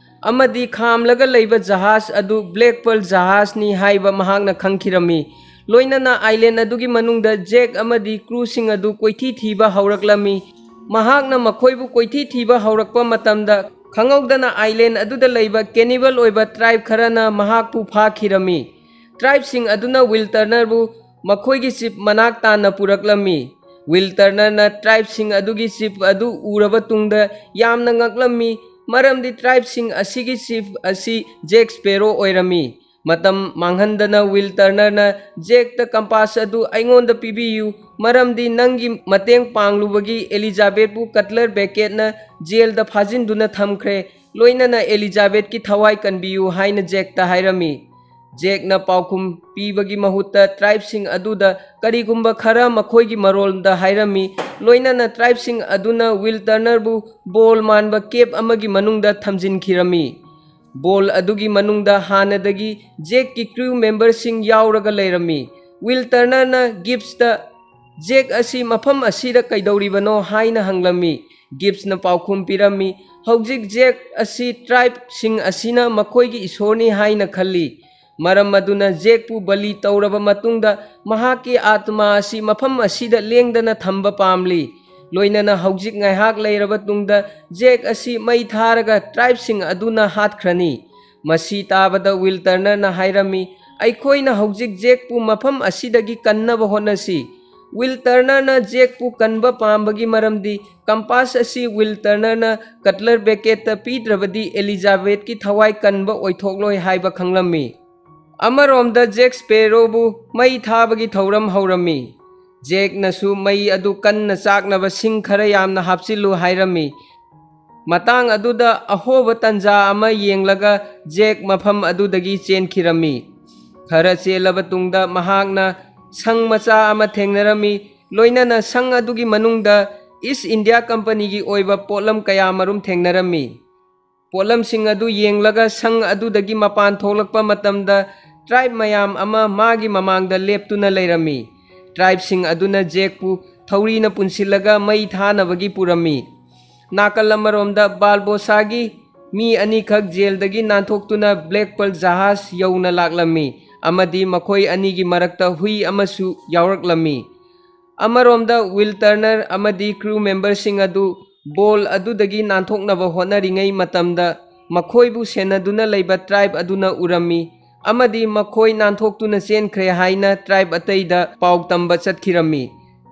ꯑꯃꯗꯤ ꯈꯥꯝꯂꯒ ꯂꯩꯕ ꯖꯍꯥꯖ ꯑꯗꯨ ꯕ꯭ꯂꯦꯛ ꯄꯔꯜ ꯖꯍꯥꯖꯅꯤ ꯍꯥꯏꯕ ꯃꯍꯥꯛꯅ ꯈꯪꯈꯤꯔꯝꯃꯤ꯫ ꯂꯣꯏꯅꯅ ꯑꯥꯏꯂꯦꯟ ꯑꯗꯨꯒꯤ ꯃꯅꯨꯡꯗ ꯖꯦꯛ ꯑꯃꯗꯤ ꯀ꯭ꯔꯨꯁꯤꯡ ꯑꯗꯨ ꯀꯣꯏꯊꯤ ꯊꯤꯕ ꯍꯧꯔꯛꯂꯝꯃꯤ꯫ ꯃꯍꯥꯛꯅ ꯃꯈꯣꯏꯕꯨ ꯀꯣꯏꯊꯤ ꯊꯤꯕ ꯍꯧꯔꯛꯄ ꯃꯇꯝꯗ ꯈꯪꯍꯧꯗꯅ ꯑꯥꯏꯂꯦꯟ ꯑꯗꯨꯗ ꯂꯩꯕ ꯀꯦꯅꯤꯕꯜ ꯑꯣꯏꯕ ꯇ꯭ꯔꯥꯏꯕ ꯈꯔꯅ ꯃꯍꯥꯛꯄꯨ ꯐꯥꯈꯤꯔꯝꯃꯤ꯫ ꯇ꯭ꯔꯥꯏꯕꯁꯤꯡ ꯑꯗꯨꯅ ꯋꯤꯜ ꯇꯔꯅꯔꯕꯨ ꯃꯈꯣꯏꯒꯤ ꯆꯤꯞ ꯃꯅꯥꯛ ꯇꯥꯟꯅ ꯄꯨꯔꯛꯂꯝꯃꯤ꯫ ꯋꯤꯜ ꯇꯔꯅꯔꯅ ꯇ꯭ꯔꯥꯏꯕꯁꯤꯡ ꯑꯗꯨꯒꯤ ꯆꯤꯞ ꯑꯗꯨ ꯎꯔꯕ ꯇꯨꯡꯗ ꯌꯥꯝꯅ ꯉꯛꯂꯝꯃꯤ, ꯃꯔꯝꯗꯤ ꯇ꯭ꯔꯥꯏꯕꯁꯤꯡ ꯑꯁꯤꯒꯤ ꯆꯤꯞ ꯑꯁꯤ ꯖꯦꯛ ꯁ꯭ꯄꯦꯔꯣ ꯑꯣꯏꯔꯝꯃꯤ꯫ ꯃꯇꯝ ꯃꯥꯡꯍꯟꯗꯅ ꯋꯤꯜ ꯇꯔꯅꯔꯅ ꯖꯦꯛꯇ ꯀꯝꯄꯥꯁ ꯑꯗꯨ ꯑꯩꯉꯣꯟꯗ ꯄꯤꯕꯤꯌꯨ, ꯃꯔꯝꯗꯤ ꯅꯪꯒꯤ ꯃꯇꯦꯡ ꯄꯥꯡꯂꯨꯕꯒꯤ ꯑꯦꯂꯤꯖꯥꯕꯦꯠꯄꯨ ꯀꯠꯂꯔ ꯕꯦꯀꯦꯠꯅ ꯖꯦꯜꯗ ꯐꯥꯖꯤꯟꯗꯨꯅ ꯊꯝꯈ꯭ꯔꯦ, ꯂꯣꯏꯅꯅ ꯑꯦꯂꯤꯖꯥꯕꯦꯠꯀꯤ ꯊꯋꯥꯏ ꯀꯟꯕꯤꯌꯨ ꯍꯥꯏꯅ ꯖꯦꯛꯇ ꯍꯥꯏꯔꯝꯃꯤ꯫ ꯖꯦꯛꯅ ꯄꯥꯎꯈꯨꯝ ꯄꯤꯕꯒꯤ ꯃꯍꯨꯠꯇ ꯇ꯭ꯔꯥꯏꯕꯁꯤꯡ ꯑꯗꯨꯗ ꯀꯔꯤꯒꯨꯝꯕ ꯈꯔ ꯃꯈꯣꯏꯒꯤ ꯃꯔꯣꯜꯗ ꯍꯥꯏꯔꯝꯃꯤ, ꯂꯣꯏꯅꯅ ꯇ꯭ꯔꯥꯏꯕꯁꯤꯡ ꯑꯗꯨꯅ ꯋꯤꯜ ꯇꯔꯅꯔꯕꯨ ꯕꯣꯜ ꯃꯥꯟꯕ ꯀꯦꯞ ꯑꯃꯒꯤ ꯃꯅꯨꯡꯗ ꯊꯝꯖꯤꯟꯈꯤꯔꯝꯃꯤ꯫ ꯕꯣꯜ ꯑꯗꯨꯒꯤ ꯃꯅꯨꯡꯗ ꯍꯥꯟꯅꯗꯒꯤ ꯖꯦꯛꯀꯤ ꯀ꯭ꯔꯨ ꯃꯦꯝꯕꯔꯁꯤꯡ ꯌꯥꯎꯔꯒ ꯂꯩꯔꯝꯃꯤ꯫ ꯋꯤꯜ ꯇꯔꯅꯔꯅ ꯒꯤꯞꯁꯇ, "ꯖꯦꯛ ꯑꯁꯤ ꯃꯐꯝ ꯑꯁꯤꯗ ꯀꯩꯗꯧꯔꯤꯕꯅꯣ?" ꯍꯥꯏꯅ ꯍꯪꯂꯝꯃꯤ꯫ ꯒꯤꯞꯁꯅ ꯄꯥꯎꯈꯨꯝ ꯄꯤꯔꯝꯃꯤ, "ꯍꯧꯖꯤꯛ ꯖꯦꯛ ꯑꯁꯤ ꯇ꯭ꯔꯥꯏꯕꯁꯤꯡ ꯑꯁꯤꯅ ꯃꯈꯣꯏꯒꯤ ꯏꯁꯣꯔꯅꯤ ꯍꯥꯏꯅ ꯈꯜꯂꯤ꯫ ꯃꯔꯝ ꯑꯗꯨꯅ ꯖꯦꯛꯄꯨ ꯕꯂꯤ ꯇꯧꯔꯕ ꯃꯇꯨꯡꯗ ꯃꯍꯥꯛꯀꯤ ꯑꯥꯇꯃꯥ ꯑꯁꯤ ꯃꯐꯝ ꯑꯁꯤꯗ ꯂꯦꯡꯗꯅ ꯊꯝꯕ ꯄꯥꯝꯂꯤ꯫ ꯂꯣꯏꯅꯅ ꯍꯧꯖꯤꯛ ꯉꯥꯏꯍꯥꯛ ꯂꯩꯔꯕ ꯇꯨꯡꯗ ꯖꯦꯛ ꯑꯁꯤ ꯃꯩ ꯊꯥꯔꯒ ꯇ꯭ꯔꯥꯏꯕꯁꯤꯡ ꯑꯗꯨꯅ ꯍꯥꯠꯈ꯭ꯔꯅꯤ"꯫ ꯃꯁꯤ ꯇꯥꯕꯗ ꯋꯤꯜ ꯇꯔꯅꯔꯅ ꯍꯥꯏꯔꯝꯃꯤ, "ꯑꯩꯈꯣꯏꯅ ꯍꯧꯖꯤꯛ ꯖꯦꯛꯄꯨ ꯃꯐꯝ ꯑꯁꯤꯗꯒꯤ ꯀꯟꯅꯕ ꯍꯣꯠꯅꯁꯤ"꯫ ꯋꯤꯜ ꯇꯔꯅꯔꯅ ꯖꯦꯛꯄꯨ ꯀꯟꯕ ꯄꯥꯝꯕꯒꯤ ꯃꯔꯝꯗꯤ ꯀꯝꯄꯥꯁ ꯑꯁꯤ ꯋꯤꯜ ꯇꯔꯅꯔꯅ ꯀꯠꯂꯔ ꯕꯦꯀꯦꯠꯇ ꯄꯤꯗ꯭ꯔꯕꯗꯤ ꯑꯦꯂꯤꯖꯥꯕꯦꯊꯀꯤ ꯊꯋꯥꯏ ꯀꯟꯕ ꯑꯣꯏꯊꯣꯛꯂꯣꯏ ꯍꯥꯏꯕ ꯈꯪꯂꯝꯃꯤ꯫ ꯑꯃꯔꯣꯝꯗ ꯖꯦꯛ ꯁ꯭ꯄꯦꯔꯣꯕꯨ ꯃꯩ ꯊꯥꯕꯒꯤ ꯊꯧꯔꯝ ꯍꯧꯔꯝꯃꯤ꯫ ꯖꯦꯛꯅꯁꯨ ꯃꯩ ꯑꯗꯨ ꯀꯟꯅ ꯆꯥꯛꯅꯕ ꯁꯤꯡ ꯈꯔ ꯌꯥꯝꯅ ꯍꯥꯞꯆꯤꯜꯂꯨ ꯍꯥꯏꯔꯝꯃꯤ꯫ ꯃꯇꯥꯡ ꯑꯗꯨꯗ ꯑꯍꯣꯕ ꯇꯟꯖꯥ ꯑꯃ ꯌꯦꯡꯂꯒ ꯖꯦꯛ ꯃꯐꯝ ꯑꯗꯨꯗꯒꯤ ꯆꯦꯟꯈꯤꯔꯝꯃꯤ꯫ ꯈꯔ ꯆꯦꯜꯂꯕ ꯇꯨꯡꯗ ꯃꯍꯥꯛꯅ ꯁꯪ ꯃꯆꯥ ꯑꯃ ꯊꯦꯡꯅꯔꯝꯃꯤ, ꯂꯣꯏꯅꯅ ꯁꯪ ꯑꯗꯨꯒꯤ ꯃꯅꯨꯡꯗ ꯏꯁ ꯏꯟꯗꯤꯌꯥ ꯀꯝꯄꯅꯤꯒꯤ ꯑꯣꯏꯕ ꯄꯣꯠꯂꯝ ꯀꯌꯥ ꯃꯔꯨꯝ ꯊꯦꯡꯅꯔꯝꯃꯤ꯫ ꯄꯣꯠꯂꯝꯁꯤꯡ ꯑꯗꯨ ꯌꯦꯡꯂꯒ ꯁꯪ ꯑꯗꯨꯗꯒꯤ ꯃꯄꯥꯟ ꯊꯣꯛꯂꯛꯄ ꯃꯇꯝꯗ ꯇ꯭ꯔꯥꯏꯕ ꯃꯌꯥꯝ ꯑꯃ ꯃꯥꯒꯤ ꯃꯃꯥꯡꯗ ꯂꯦꯞꯇꯨꯅ ꯂꯩꯔꯝꯃꯤ꯫ ꯇ꯭ꯔꯥꯏꯕꯁꯤꯡ ꯑꯗꯨꯅ ꯖꯦꯛꯄꯨ ꯊꯧꯔꯤꯅ ꯄꯨꯟꯁꯤꯜꯂꯒ ꯃꯩ ꯊꯥꯅꯕꯒꯤ ꯄꯨꯔꯝꯃꯤ꯫ ꯅꯥꯀꯜ ꯑꯃꯔꯣꯝꯗ ꯕꯥꯔꯕꯣꯁꯥꯒꯤ ꯃꯤ ꯑꯅꯤꯈꯛ ꯖꯦꯜꯗꯒꯤ ꯅꯥꯟꯊꯣꯛꯇꯨꯅ ꯕ꯭ꯂꯦꯛ ꯄꯔꯜ ꯖꯍꯥꯖ ꯌꯧꯅ ꯂꯥꯛꯂꯝꯃꯤ ꯑꯃꯗꯤ ꯃꯈꯣꯏ ꯑꯅꯤꯒꯤ ꯃꯔꯛꯇ ꯍꯨꯏ ꯑꯃꯁꯨ ꯌꯥꯎꯔꯛꯂꯝꯃꯤ꯫ ꯑꯃꯔꯣꯝꯗ ꯋꯤꯜ ꯇꯔꯅꯔ ꯑꯃꯗꯤ ꯀ꯭ꯔꯨ ꯃꯦꯝꯕꯔꯁꯤꯡ ꯑꯗꯨ ꯕꯣꯜ ꯑꯗꯨꯗꯒꯤ ꯅꯥꯟꯊꯣꯛꯅꯕ ꯍꯣꯠꯅꯔꯤꯉꯩ ꯃꯇꯝꯗ ꯃꯈꯣꯏꯕꯨ ꯁꯦꯟꯅꯗꯨꯅ ꯂꯩꯕ ꯇ꯭ꯔꯥꯏꯕ ꯑꯗꯨꯅ ꯎꯔꯝꯃꯤ ꯑꯃꯗꯤ ꯃꯈꯣꯏ ꯅꯥꯟꯊꯣꯛꯇꯨꯅ ꯆꯦꯟꯈ꯭ꯔꯦ ꯍꯥꯏꯅ ꯇ꯭ꯔꯥꯏꯕ ꯑꯇꯩꯗ ꯄꯥꯎ ꯇꯝꯕ ꯆꯠꯈꯤꯔꯝꯃꯤ꯫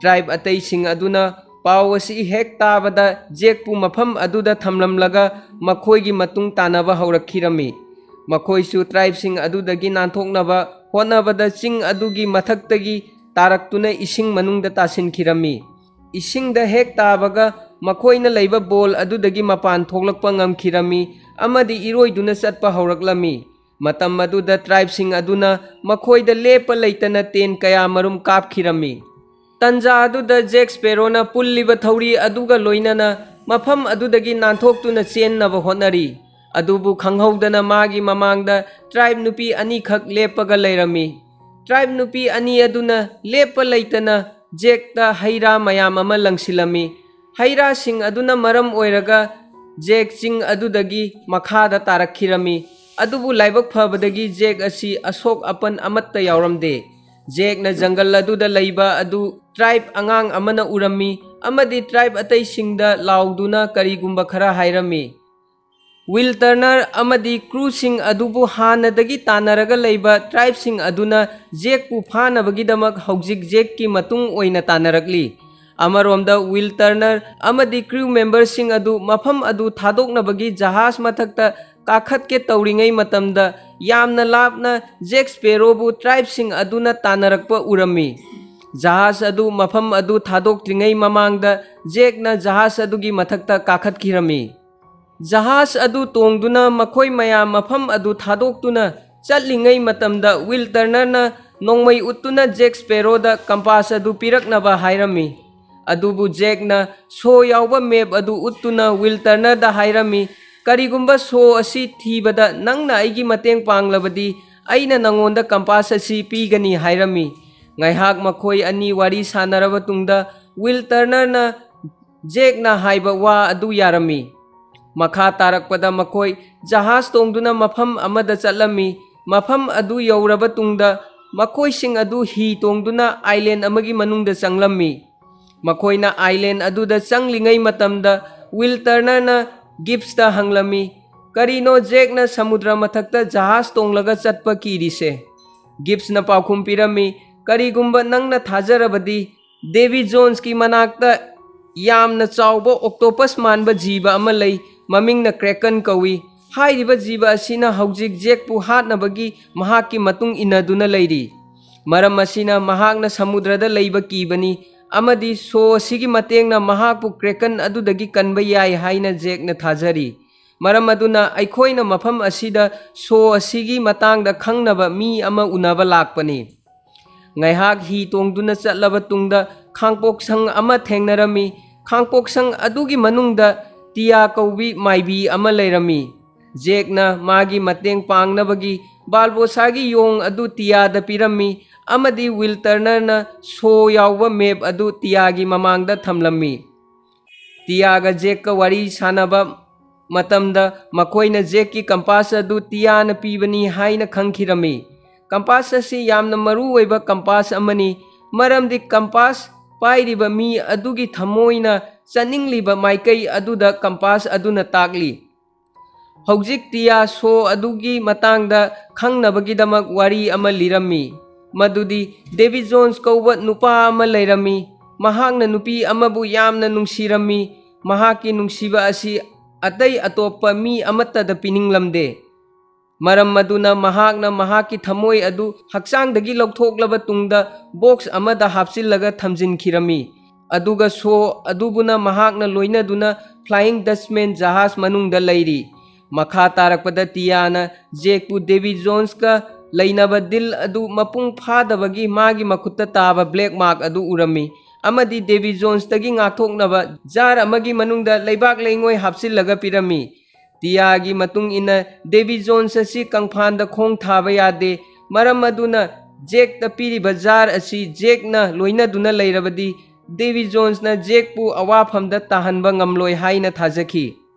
ꯇ꯭ꯔꯥꯏꯕ ꯑꯇꯩꯁꯤꯡ ꯑꯗꯨꯅ ꯄꯥꯎ ꯑꯁꯤ ꯍꯦꯛ ꯇꯥꯕꯗ ꯖꯦꯛꯄꯨ ꯃꯐꯝ ꯑꯗꯨꯗ ꯊꯝꯂꯝꯂꯒ ꯃꯈꯣꯏꯒꯤ ꯃꯇꯨꯡ ꯇꯥꯅꯕ ꯍꯧꯔꯛꯈꯤꯔꯝꯃꯤ꯫ ꯃꯈꯣꯏꯁꯨ ꯇ꯭ꯔꯥꯏꯕꯁꯤꯡ ꯑꯗꯨꯗꯒꯤ ꯅꯥꯟꯊꯣꯛꯅꯕ ꯍꯣꯠꯅꯕꯗ ꯆꯤꯡ ꯑꯗꯨꯒꯤ ꯃꯊꯛꯇꯒꯤ ꯇꯥꯔꯛꯇꯨꯅ ꯏꯁꯤꯡ ꯃꯅꯨꯡꯗ ꯇꯥꯁꯤꯟꯈꯤꯔꯝꯃꯤ꯫ ꯏꯁꯤꯡꯗ ꯍꯦꯛ ꯇꯥꯕꯒ ꯃꯈꯣꯏꯅ ꯂꯩꯕ ꯕꯣꯜ ꯑꯗꯨꯗꯒꯤ ꯃꯄꯥꯟ ꯊꯣꯛꯂꯛꯄ ꯉꯝꯈꯤꯔꯝꯃꯤ ꯑꯃꯗꯤ ꯏꯔꯣꯏꯗꯨꯅ ꯆꯠꯄ ꯍꯧꯔꯛꯂꯝꯃꯤ꯫ ꯃꯇꯝ ꯑꯗꯨꯗ ꯇ꯭ꯔꯥꯏꯕꯁꯤꯡ ꯑꯗꯨꯅ ꯃꯈꯣꯏꯗ ꯂꯦꯞꯄ ꯂꯩꯇꯅ ꯇꯦꯟ ꯀꯌꯥ ꯃꯔꯨꯝ ꯀꯥꯞꯈꯤꯔꯝꯃꯤ꯫ ꯇꯟꯖꯥ ꯑꯗꯨꯗ ꯖꯦꯛ ꯁ꯭ꯄꯦꯔꯣꯅ ꯄꯨꯜꯂꯤꯕ ꯊꯧꯔꯤ ꯑꯗꯨꯒ ꯂꯣꯏꯅꯅ ꯃꯐꯝ ꯑꯗꯨꯗꯒꯤ ꯅꯥꯟꯊꯣꯛꯇꯨꯅ ꯆꯦꯟꯅꯕ ꯍꯣꯠꯅꯔꯤ꯫ ꯑꯗꯨꯕꯨ ꯈꯪꯍꯧꯗꯅ ꯃꯥꯒꯤ ꯃꯃꯥꯡꯗ ꯇ꯭ꯔꯥꯏꯕ ꯅꯨꯄꯤ ꯑꯅꯤꯈꯛ ꯂꯦꯞꯄꯒ ꯂꯩꯔꯝꯃꯤ꯫ ꯇ꯭ꯔꯥꯏꯕ ꯅꯨꯄꯤ ꯑꯅꯤ ꯑꯗꯨꯅ ꯂꯦꯞꯄ ꯂꯩꯇꯅ ꯖꯦꯛꯇ ꯍꯩ ꯔꯥ ꯃꯌꯥꯝ ꯑꯃ ꯂꯪꯁꯤꯜꯂꯝꯃꯤ꯫ ꯍꯩ ꯔꯥꯁꯤꯡ ꯑꯗꯨꯅ ꯃꯔꯝ ꯑꯣꯏꯔꯒ ꯖꯦꯛ ꯆꯤꯡ ꯑꯗꯨꯗꯒꯤ ꯃꯈꯥꯗ ꯇꯥꯔꯛꯈꯤꯔꯝꯃꯤ꯫ ꯑꯗꯨꯕꯨ ꯂꯥꯏꯕꯛ ꯐꯕꯗꯒꯤ ꯖꯦꯛ ꯑꯁꯤ ꯑꯁꯣꯛ ꯑꯄꯟ ꯑꯃꯠꯇ ꯌꯥꯎꯔꯝꯗꯦ꯫ ꯖꯦꯛꯅ ꯖꯪꯒꯜ ꯑꯗꯨꯗ ꯂꯩꯕ ꯑꯗꯨ ꯇ꯭ꯔꯥꯏꯕ ꯑꯉꯥꯡ ꯑꯃꯅ ꯎꯔꯝꯃꯤ ꯑꯃꯗꯤ ꯇ꯭ꯔꯥꯏꯕ ꯑꯇꯩꯁꯤꯡꯗ ꯂꯥꯎꯗꯨꯅ ꯀꯔꯤꯒꯨꯝꯕ ꯈꯔ ꯍꯥꯏꯔꯝꯃꯤ꯫ ꯋꯤꯜ ꯇꯔꯅꯔ ꯑꯃꯗꯤ ꯀ꯭ꯔꯨꯁꯤꯡ ꯑꯗꯨꯕꯨ ꯍꯥꯟꯅꯗꯒꯤ ꯇꯥꯟꯅꯔꯒ ꯂꯩꯕ ꯇ꯭ꯔꯥꯏꯕꯁꯤꯡ ꯑꯗꯨꯅ ꯖꯦꯛꯄꯨ ꯐꯥꯅꯕꯒꯤꯗꯃꯛ ꯍꯧꯖꯤꯛ ꯖꯦꯛꯀꯤ ꯃꯇꯨꯡ ꯑꯣꯏꯅ ꯇꯥꯟꯅꯔꯛꯂꯤ꯫ ꯑꯃꯔꯣꯝꯗ ꯋꯤꯜ ꯇꯔꯅꯔ ꯑꯃꯗꯤ ꯀ꯭ꯔꯨ ꯃꯦꯝꯕꯔꯁꯤꯡ ꯑꯗꯨ ꯃꯐꯝ ꯑꯗꯨ ꯊꯥꯗꯣꯛꯅꯕꯒꯤ ꯖꯍꯥꯖ ꯃꯊꯛꯇ ꯀꯥꯈꯠꯀꯦ ꯇꯧꯔꯤꯉꯩ ꯃꯇꯝꯗ, ꯌꯥꯝꯅ ꯂꯥꯞꯅ ꯖꯦꯛ ꯁ꯭ꯄꯦꯔꯣꯕꯨ ꯇ꯭ꯔꯥꯏꯕꯁꯤꯡ ꯑꯗꯨꯅ ꯇꯥꯟꯅꯔꯛꯄ ꯎꯔꯝꯃꯤ꯫ ꯖꯍꯥꯖ ꯑꯗꯨ ꯃꯐꯝ ꯑꯗꯨ ꯊꯥꯗꯣꯛꯇ꯭ꯔꯤꯉꯩ ꯃꯃꯥꯡꯗ ꯖꯦꯛꯅ ꯖꯍꯥꯖ ꯑꯗꯨꯒꯤ ꯃꯊꯛꯇ ꯀꯥꯈꯠꯈꯤꯔꯝꯃꯤ꯫ ꯖꯍꯥꯖ ꯑꯗꯨ ꯇꯣꯡꯗꯨꯅ ꯃꯈꯣꯏ ꯃꯌꯥꯝ ꯃꯐꯝ ꯑꯗꯨ ꯊꯥꯗꯣꯛꯇꯨꯅ ꯆꯠꯂꯤꯉꯩ ꯃꯇꯝꯗ, ꯋꯤꯜ ꯇꯔꯅꯔꯅ ꯅꯣꯡꯃꯩ ꯎꯠꯇꯨꯅ ꯖꯦꯛ ꯁ꯭ꯄꯦꯔꯣꯗ ꯀꯝꯄꯥꯁ ꯑꯗꯨ ꯄꯤꯔꯛꯅꯕ ꯍꯥꯏꯔꯝꯃꯤ꯫ ꯑꯗꯨꯕꯨ ꯖꯦꯛꯅ ꯁꯣ ꯌꯥꯎꯕ ꯃꯦꯞ ꯑꯗꯨ ꯎꯠꯇꯨꯅ ꯋꯤꯜ ꯇꯔꯅꯔꯗ ꯍꯥꯏꯔꯝꯃꯤ, "ꯀꯔꯤꯒꯨꯝꯕ ꯁꯣ ꯑꯁꯤ ꯊꯤꯕꯗ ꯅꯪꯅ ꯑꯩꯒꯤ ꯃꯇꯦꯡ ꯄꯥꯡꯂꯕꯗꯤ, ꯑꯩꯅ ꯅꯉꯣꯟꯗ ꯀꯝꯄꯥꯁ ꯑꯁꯤ ꯄꯤꯒꯅꯤ" ꯍꯥꯏꯔꯝꯃꯤ꯫ ꯉꯥꯏꯍꯥꯛ ꯃꯈꯣꯏ ꯑꯅꯤ ꯋꯥꯔꯤ ꯁꯥꯟꯅꯔꯕ ꯇꯨꯡꯗ, ꯋꯤꯜ ꯇꯔꯅꯔꯅ ꯖꯦꯛꯅ ꯍꯥꯏꯕ ꯋꯥ ꯑꯗꯨ ꯌꯥꯔꯝꯃꯤ꯫ ꯃꯈꯥ ꯇꯥꯔꯛꯄꯗ ꯃꯈꯣꯏ ꯖꯍꯥꯖ ꯇꯣꯡꯗꯨꯅ ꯃꯐꯝ ꯑꯃꯗ ꯆꯠꯂꯝꯃꯤ꯫ ꯃꯐꯝ ꯑꯗꯨ ꯌꯧꯔꯕ ꯇꯨꯡꯗ, ꯃꯈꯣꯏꯁꯤꯡ ꯑꯗꯨ ꯍꯤ ꯇꯣꯡꯗꯨꯅ ꯑꯥꯏꯂꯦꯟ ꯑꯃꯒꯤ ꯃꯅꯨꯡꯗ ꯆꯪꯂꯝꯃꯤ꯫ ꯃꯈꯣꯏꯅ ꯑꯥꯏꯂꯦꯟ ꯑꯗꯨꯗ ꯆꯪꯂꯤꯉꯩ ꯃꯇꯝꯗ, ꯋꯤꯜ ꯇꯔꯅꯔꯅ ꯒꯤꯞꯁꯇ ꯍꯪꯂꯝꯃꯤ, "ꯀꯔꯤꯅꯣ ꯖꯦꯛꯅ ꯁꯃꯨꯗ꯭ꯔ ꯃꯊꯛꯇ ꯖꯍꯥꯖ ꯇꯣꯡꯂꯒ ꯆꯠꯄ ꯀꯤꯔꯤꯁꯦ?" ꯒꯤꯞꯁꯅ ꯄꯥꯎꯈꯨꯝ ꯄꯤꯔꯝꯃꯤ, "ꯀꯔꯤꯒꯨꯝꯕ ꯅꯪꯅ ꯊꯥꯖꯔꯕꯗꯤ, ꯗꯦꯕꯤ ꯖꯣꯟꯁꯀꯤ ꯃꯅꯥꯛꯇ ꯌꯥꯝꯅ ꯆꯥꯎꯕ ꯑꯣꯛꯇꯣꯄꯁ ꯃꯥꯟꯕ ꯖꯤꯕ ꯑꯃ ꯂꯩ, ꯃꯃꯤꯡꯅ ꯀ꯭ꯔꯦꯀꯟ ꯀꯧꯏ꯫ ꯍꯥꯏꯔꯤꯕ ꯖꯤꯕ ꯑꯁꯤꯅ ꯍꯧꯖꯤꯛ ꯖꯦꯛꯄꯨ ꯍꯥꯠꯅꯕꯒꯤ ꯃꯍꯥꯛꯀꯤ ꯃꯇꯨꯡ ꯏꯟꯅꯗꯨꯅ ꯂꯩꯔꯤ꯫ ꯃꯔꯝ ꯑꯁꯤꯅ ꯃꯍꯥꯛꯅ ꯁꯃꯨꯗ꯭ꯔꯗ ꯂꯩꯕ ꯀꯤꯕꯅꯤ, ꯑꯃꯗꯤ ꯁꯣ ꯑꯁꯤꯒꯤ ꯃꯇꯦꯡꯅ ꯃꯍꯥꯛꯄꯨ ꯀ꯭ꯔꯦꯀꯟ ꯑꯗꯨꯗꯒꯤ ꯀꯟꯕ ꯌꯥꯏ ꯍꯥꯏꯅ ꯖꯦꯛꯅ ꯊꯥꯖꯔꯤ꯫ ꯃꯔꯝ ꯑꯗꯨꯅ ꯑꯩꯈꯣꯏꯅ ꯃꯐꯝ ꯑꯁꯤꯗ ꯁꯣ ꯑꯁꯤꯒꯤ ꯃꯇꯥꯡꯗ ꯈꯪꯅꯕ ꯃꯤ ꯑꯃ ꯎꯅꯕ ꯂꯥꯛꯄꯅꯤ꯫" ꯉꯥꯏꯍꯥꯛ ꯍꯤ ꯇꯣꯡꯗꯨꯅ ꯆꯠꯂꯕ ꯇꯨꯡꯗ, ꯈꯥꯡꯄꯣꯛꯁꯪ ꯑꯃ ꯊꯦꯡꯅꯔꯝꯃꯤ꯫ ꯈꯥꯡꯄꯣꯛꯁꯪ ꯑꯗꯨꯒꯤ ꯃꯅꯨꯡꯗ ꯇꯤꯌꯥ ꯀꯧꯕꯤ ꯃꯥꯏꯕꯤ ꯑꯃ ꯂꯩꯔꯝꯃꯤ꯫ ꯖꯦꯛꯅ ꯃꯥꯒꯤ ꯃꯇꯦꯡ ꯄꯥꯡꯅꯕꯒꯤ ꯕꯥꯜꯕꯣꯁꯥꯒꯤ ꯌꯣꯡ ꯑꯗꯨ ꯇꯤꯌꯥꯗ ꯄꯤꯔꯝꯃꯤ, ꯑꯃꯗꯤ ꯋꯤꯜ ꯇꯔꯅꯔꯅ ꯁꯣ ꯌꯥꯎꯕ ꯃꯦꯞ ꯑꯗꯨ ꯇꯤꯌꯥꯒꯤ ꯃꯃꯥꯡꯗ ꯊꯝꯂꯝꯃꯤ꯫ ꯇꯤꯌꯥꯒ ꯖꯦꯛꯀ ꯋꯥꯔꯤ ꯁꯥꯟꯅꯕ ꯃꯇꯝꯗ, ꯃꯈꯣꯏꯅ ꯖꯦꯛꯀꯤ ꯀꯝꯄꯥꯁ ꯑꯗꯨ ꯇꯤꯌꯥꯅ ꯄꯤꯕꯅꯤ ꯍꯥꯏꯅ ꯈꯪꯈꯤꯔꯝꯃꯤ꯫ ꯀꯝꯄꯥꯁ ꯑꯁꯤ ꯌꯥꯝꯅ ꯃꯔꯨ ꯑꯣꯏꯕ ꯀꯝꯄꯥꯁ ꯑꯃꯅꯤ, ꯃꯔꯝꯗꯤ ꯀꯝꯄꯥꯁ ꯄꯥꯏꯔꯤꯕ ꯃꯤ ꯑꯗꯨꯒꯤ ꯊꯃꯣꯏꯅ ꯆꯠꯅꯤꯡꯂꯤꯕ ꯃꯥꯏꯀꯩ ꯑꯗꯨꯗ ꯀꯝꯄꯥꯁ ꯑꯗꯨꯅ ꯇꯥꯛꯂꯤ꯫ ꯍꯧꯖꯤꯛ ꯇꯤꯌꯥ ꯁꯣ ꯑꯗꯨꯒꯤ ꯃꯇꯥꯡꯗ ꯈꯪꯅꯕꯒꯤꯗꯃꯛ ꯋꯥꯔꯤ ꯑꯃ ꯂꯤꯔꯝꯃꯤ, ꯃꯗꯨꯗꯤ ꯗꯦꯕꯤ ꯖꯣꯟꯁ ꯀꯧꯕ ꯅꯨꯄꯥ ꯑꯃ ꯂꯩꯔꯝꯃꯤ꯫ ꯃꯍꯥꯛꯅ ꯅꯨꯄꯤ ꯑꯃꯕꯨ ꯌꯥꯝꯅ ꯅꯨꯡꯁꯤꯔꯝꯃꯤ꯫ ꯃꯍꯥꯛꯀꯤ ꯅꯨꯡꯁꯤꯕ ꯑꯁꯤ ꯑꯇꯩ ꯑꯇꯣꯞꯄ ꯃꯤ ꯑꯃꯠꯇꯗ ꯄꯤꯅꯤꯡꯂꯝꯗꯦ꯫ ꯃꯔꯝ ꯑꯗꯨꯅ ꯃꯍꯥꯛꯅ ꯃꯍꯥꯛꯀꯤ ꯊꯃꯣꯏ ꯑꯗꯨ ꯍꯛꯆꯥꯡꯗꯒꯤ ꯂꯧꯊꯣꯛꯂꯕ ꯇꯨꯡꯗ ꯕꯣꯛꯁ ꯑꯃꯗ ꯍꯥꯞꯆꯤꯜꯂꯒ ꯊꯝꯖꯤꯟꯈꯤꯔꯝꯃꯤ꯫ ꯑꯗꯨꯒ ꯁꯣ ꯑꯗꯨꯕꯨꯅ ꯃꯍꯥꯛꯅ ꯂꯣꯏꯅꯗꯨꯅ ꯐ꯭ꯂꯥꯏꯌꯤꯡ ꯗꯆꯃꯦꯟ ꯖꯍꯥꯖ ꯃꯅꯨꯡꯗ ꯂꯩꯔꯤ꯫ ꯃꯈꯥ ꯇꯥꯔꯛꯄꯗ ꯇꯤꯌꯥꯅ ꯖꯦꯛꯄꯨ ꯗꯦꯕꯤ ꯖꯣꯟꯁꯀ ꯂꯩꯅꯕ ꯗꯤꯜ ꯑꯗꯨ ꯃꯄꯨꯡ ꯐꯥꯗꯕꯒꯤ ꯃꯥꯒꯤ ꯃꯈꯨꯠꯇ ꯇꯥꯕ ꯕ꯭ꯂꯦꯛ ꯃꯥꯔꯛ ꯑꯗꯨ ꯎꯔꯝꯃꯤ, ꯑꯃꯗꯤ ꯗꯦꯕꯤ ꯖꯣꯟꯁꯇꯒꯤ ꯉꯥꯛꯊꯣꯛꯅꯕ ꯖꯥꯔ ꯑꯃꯒꯤ ꯃꯅꯨꯡꯗ ꯂꯩꯕꯥꯛ ꯂꯩꯉꯣꯏ ꯍꯥꯞꯆꯤꯜꯂꯒ ꯄꯤꯔꯝꯃꯤ꯫ ꯇꯤꯌꯥꯒꯤ ꯃꯇꯨꯡ ꯏꯟꯅ ꯗꯦꯕꯤ ꯖꯣꯟꯁ ꯑꯁꯤ ꯀꯪꯐꯥꯟꯗ ꯈꯣꯡ ꯊꯥꯕ ꯌꯥꯗꯦ꯫ ꯃꯔꯝ ꯑꯗꯨꯅ ꯖꯦꯛꯇ ꯄꯤꯔꯤꯕ ꯖꯥꯔ ꯑꯁꯤ ꯖꯦꯛꯅ ꯂꯣꯏꯅꯗꯨꯅ ꯂꯩꯔꯕꯗꯤ ꯗꯦꯕꯤ ꯖꯣꯟꯁꯅ ꯖꯦꯛꯄꯨ ꯑꯋꯥꯐꯝꯗ ꯇꯥꯍꯟꯕ ꯉꯝꯂꯣꯏ ꯍꯥꯏꯅ ꯊꯥꯖꯈꯤ꯫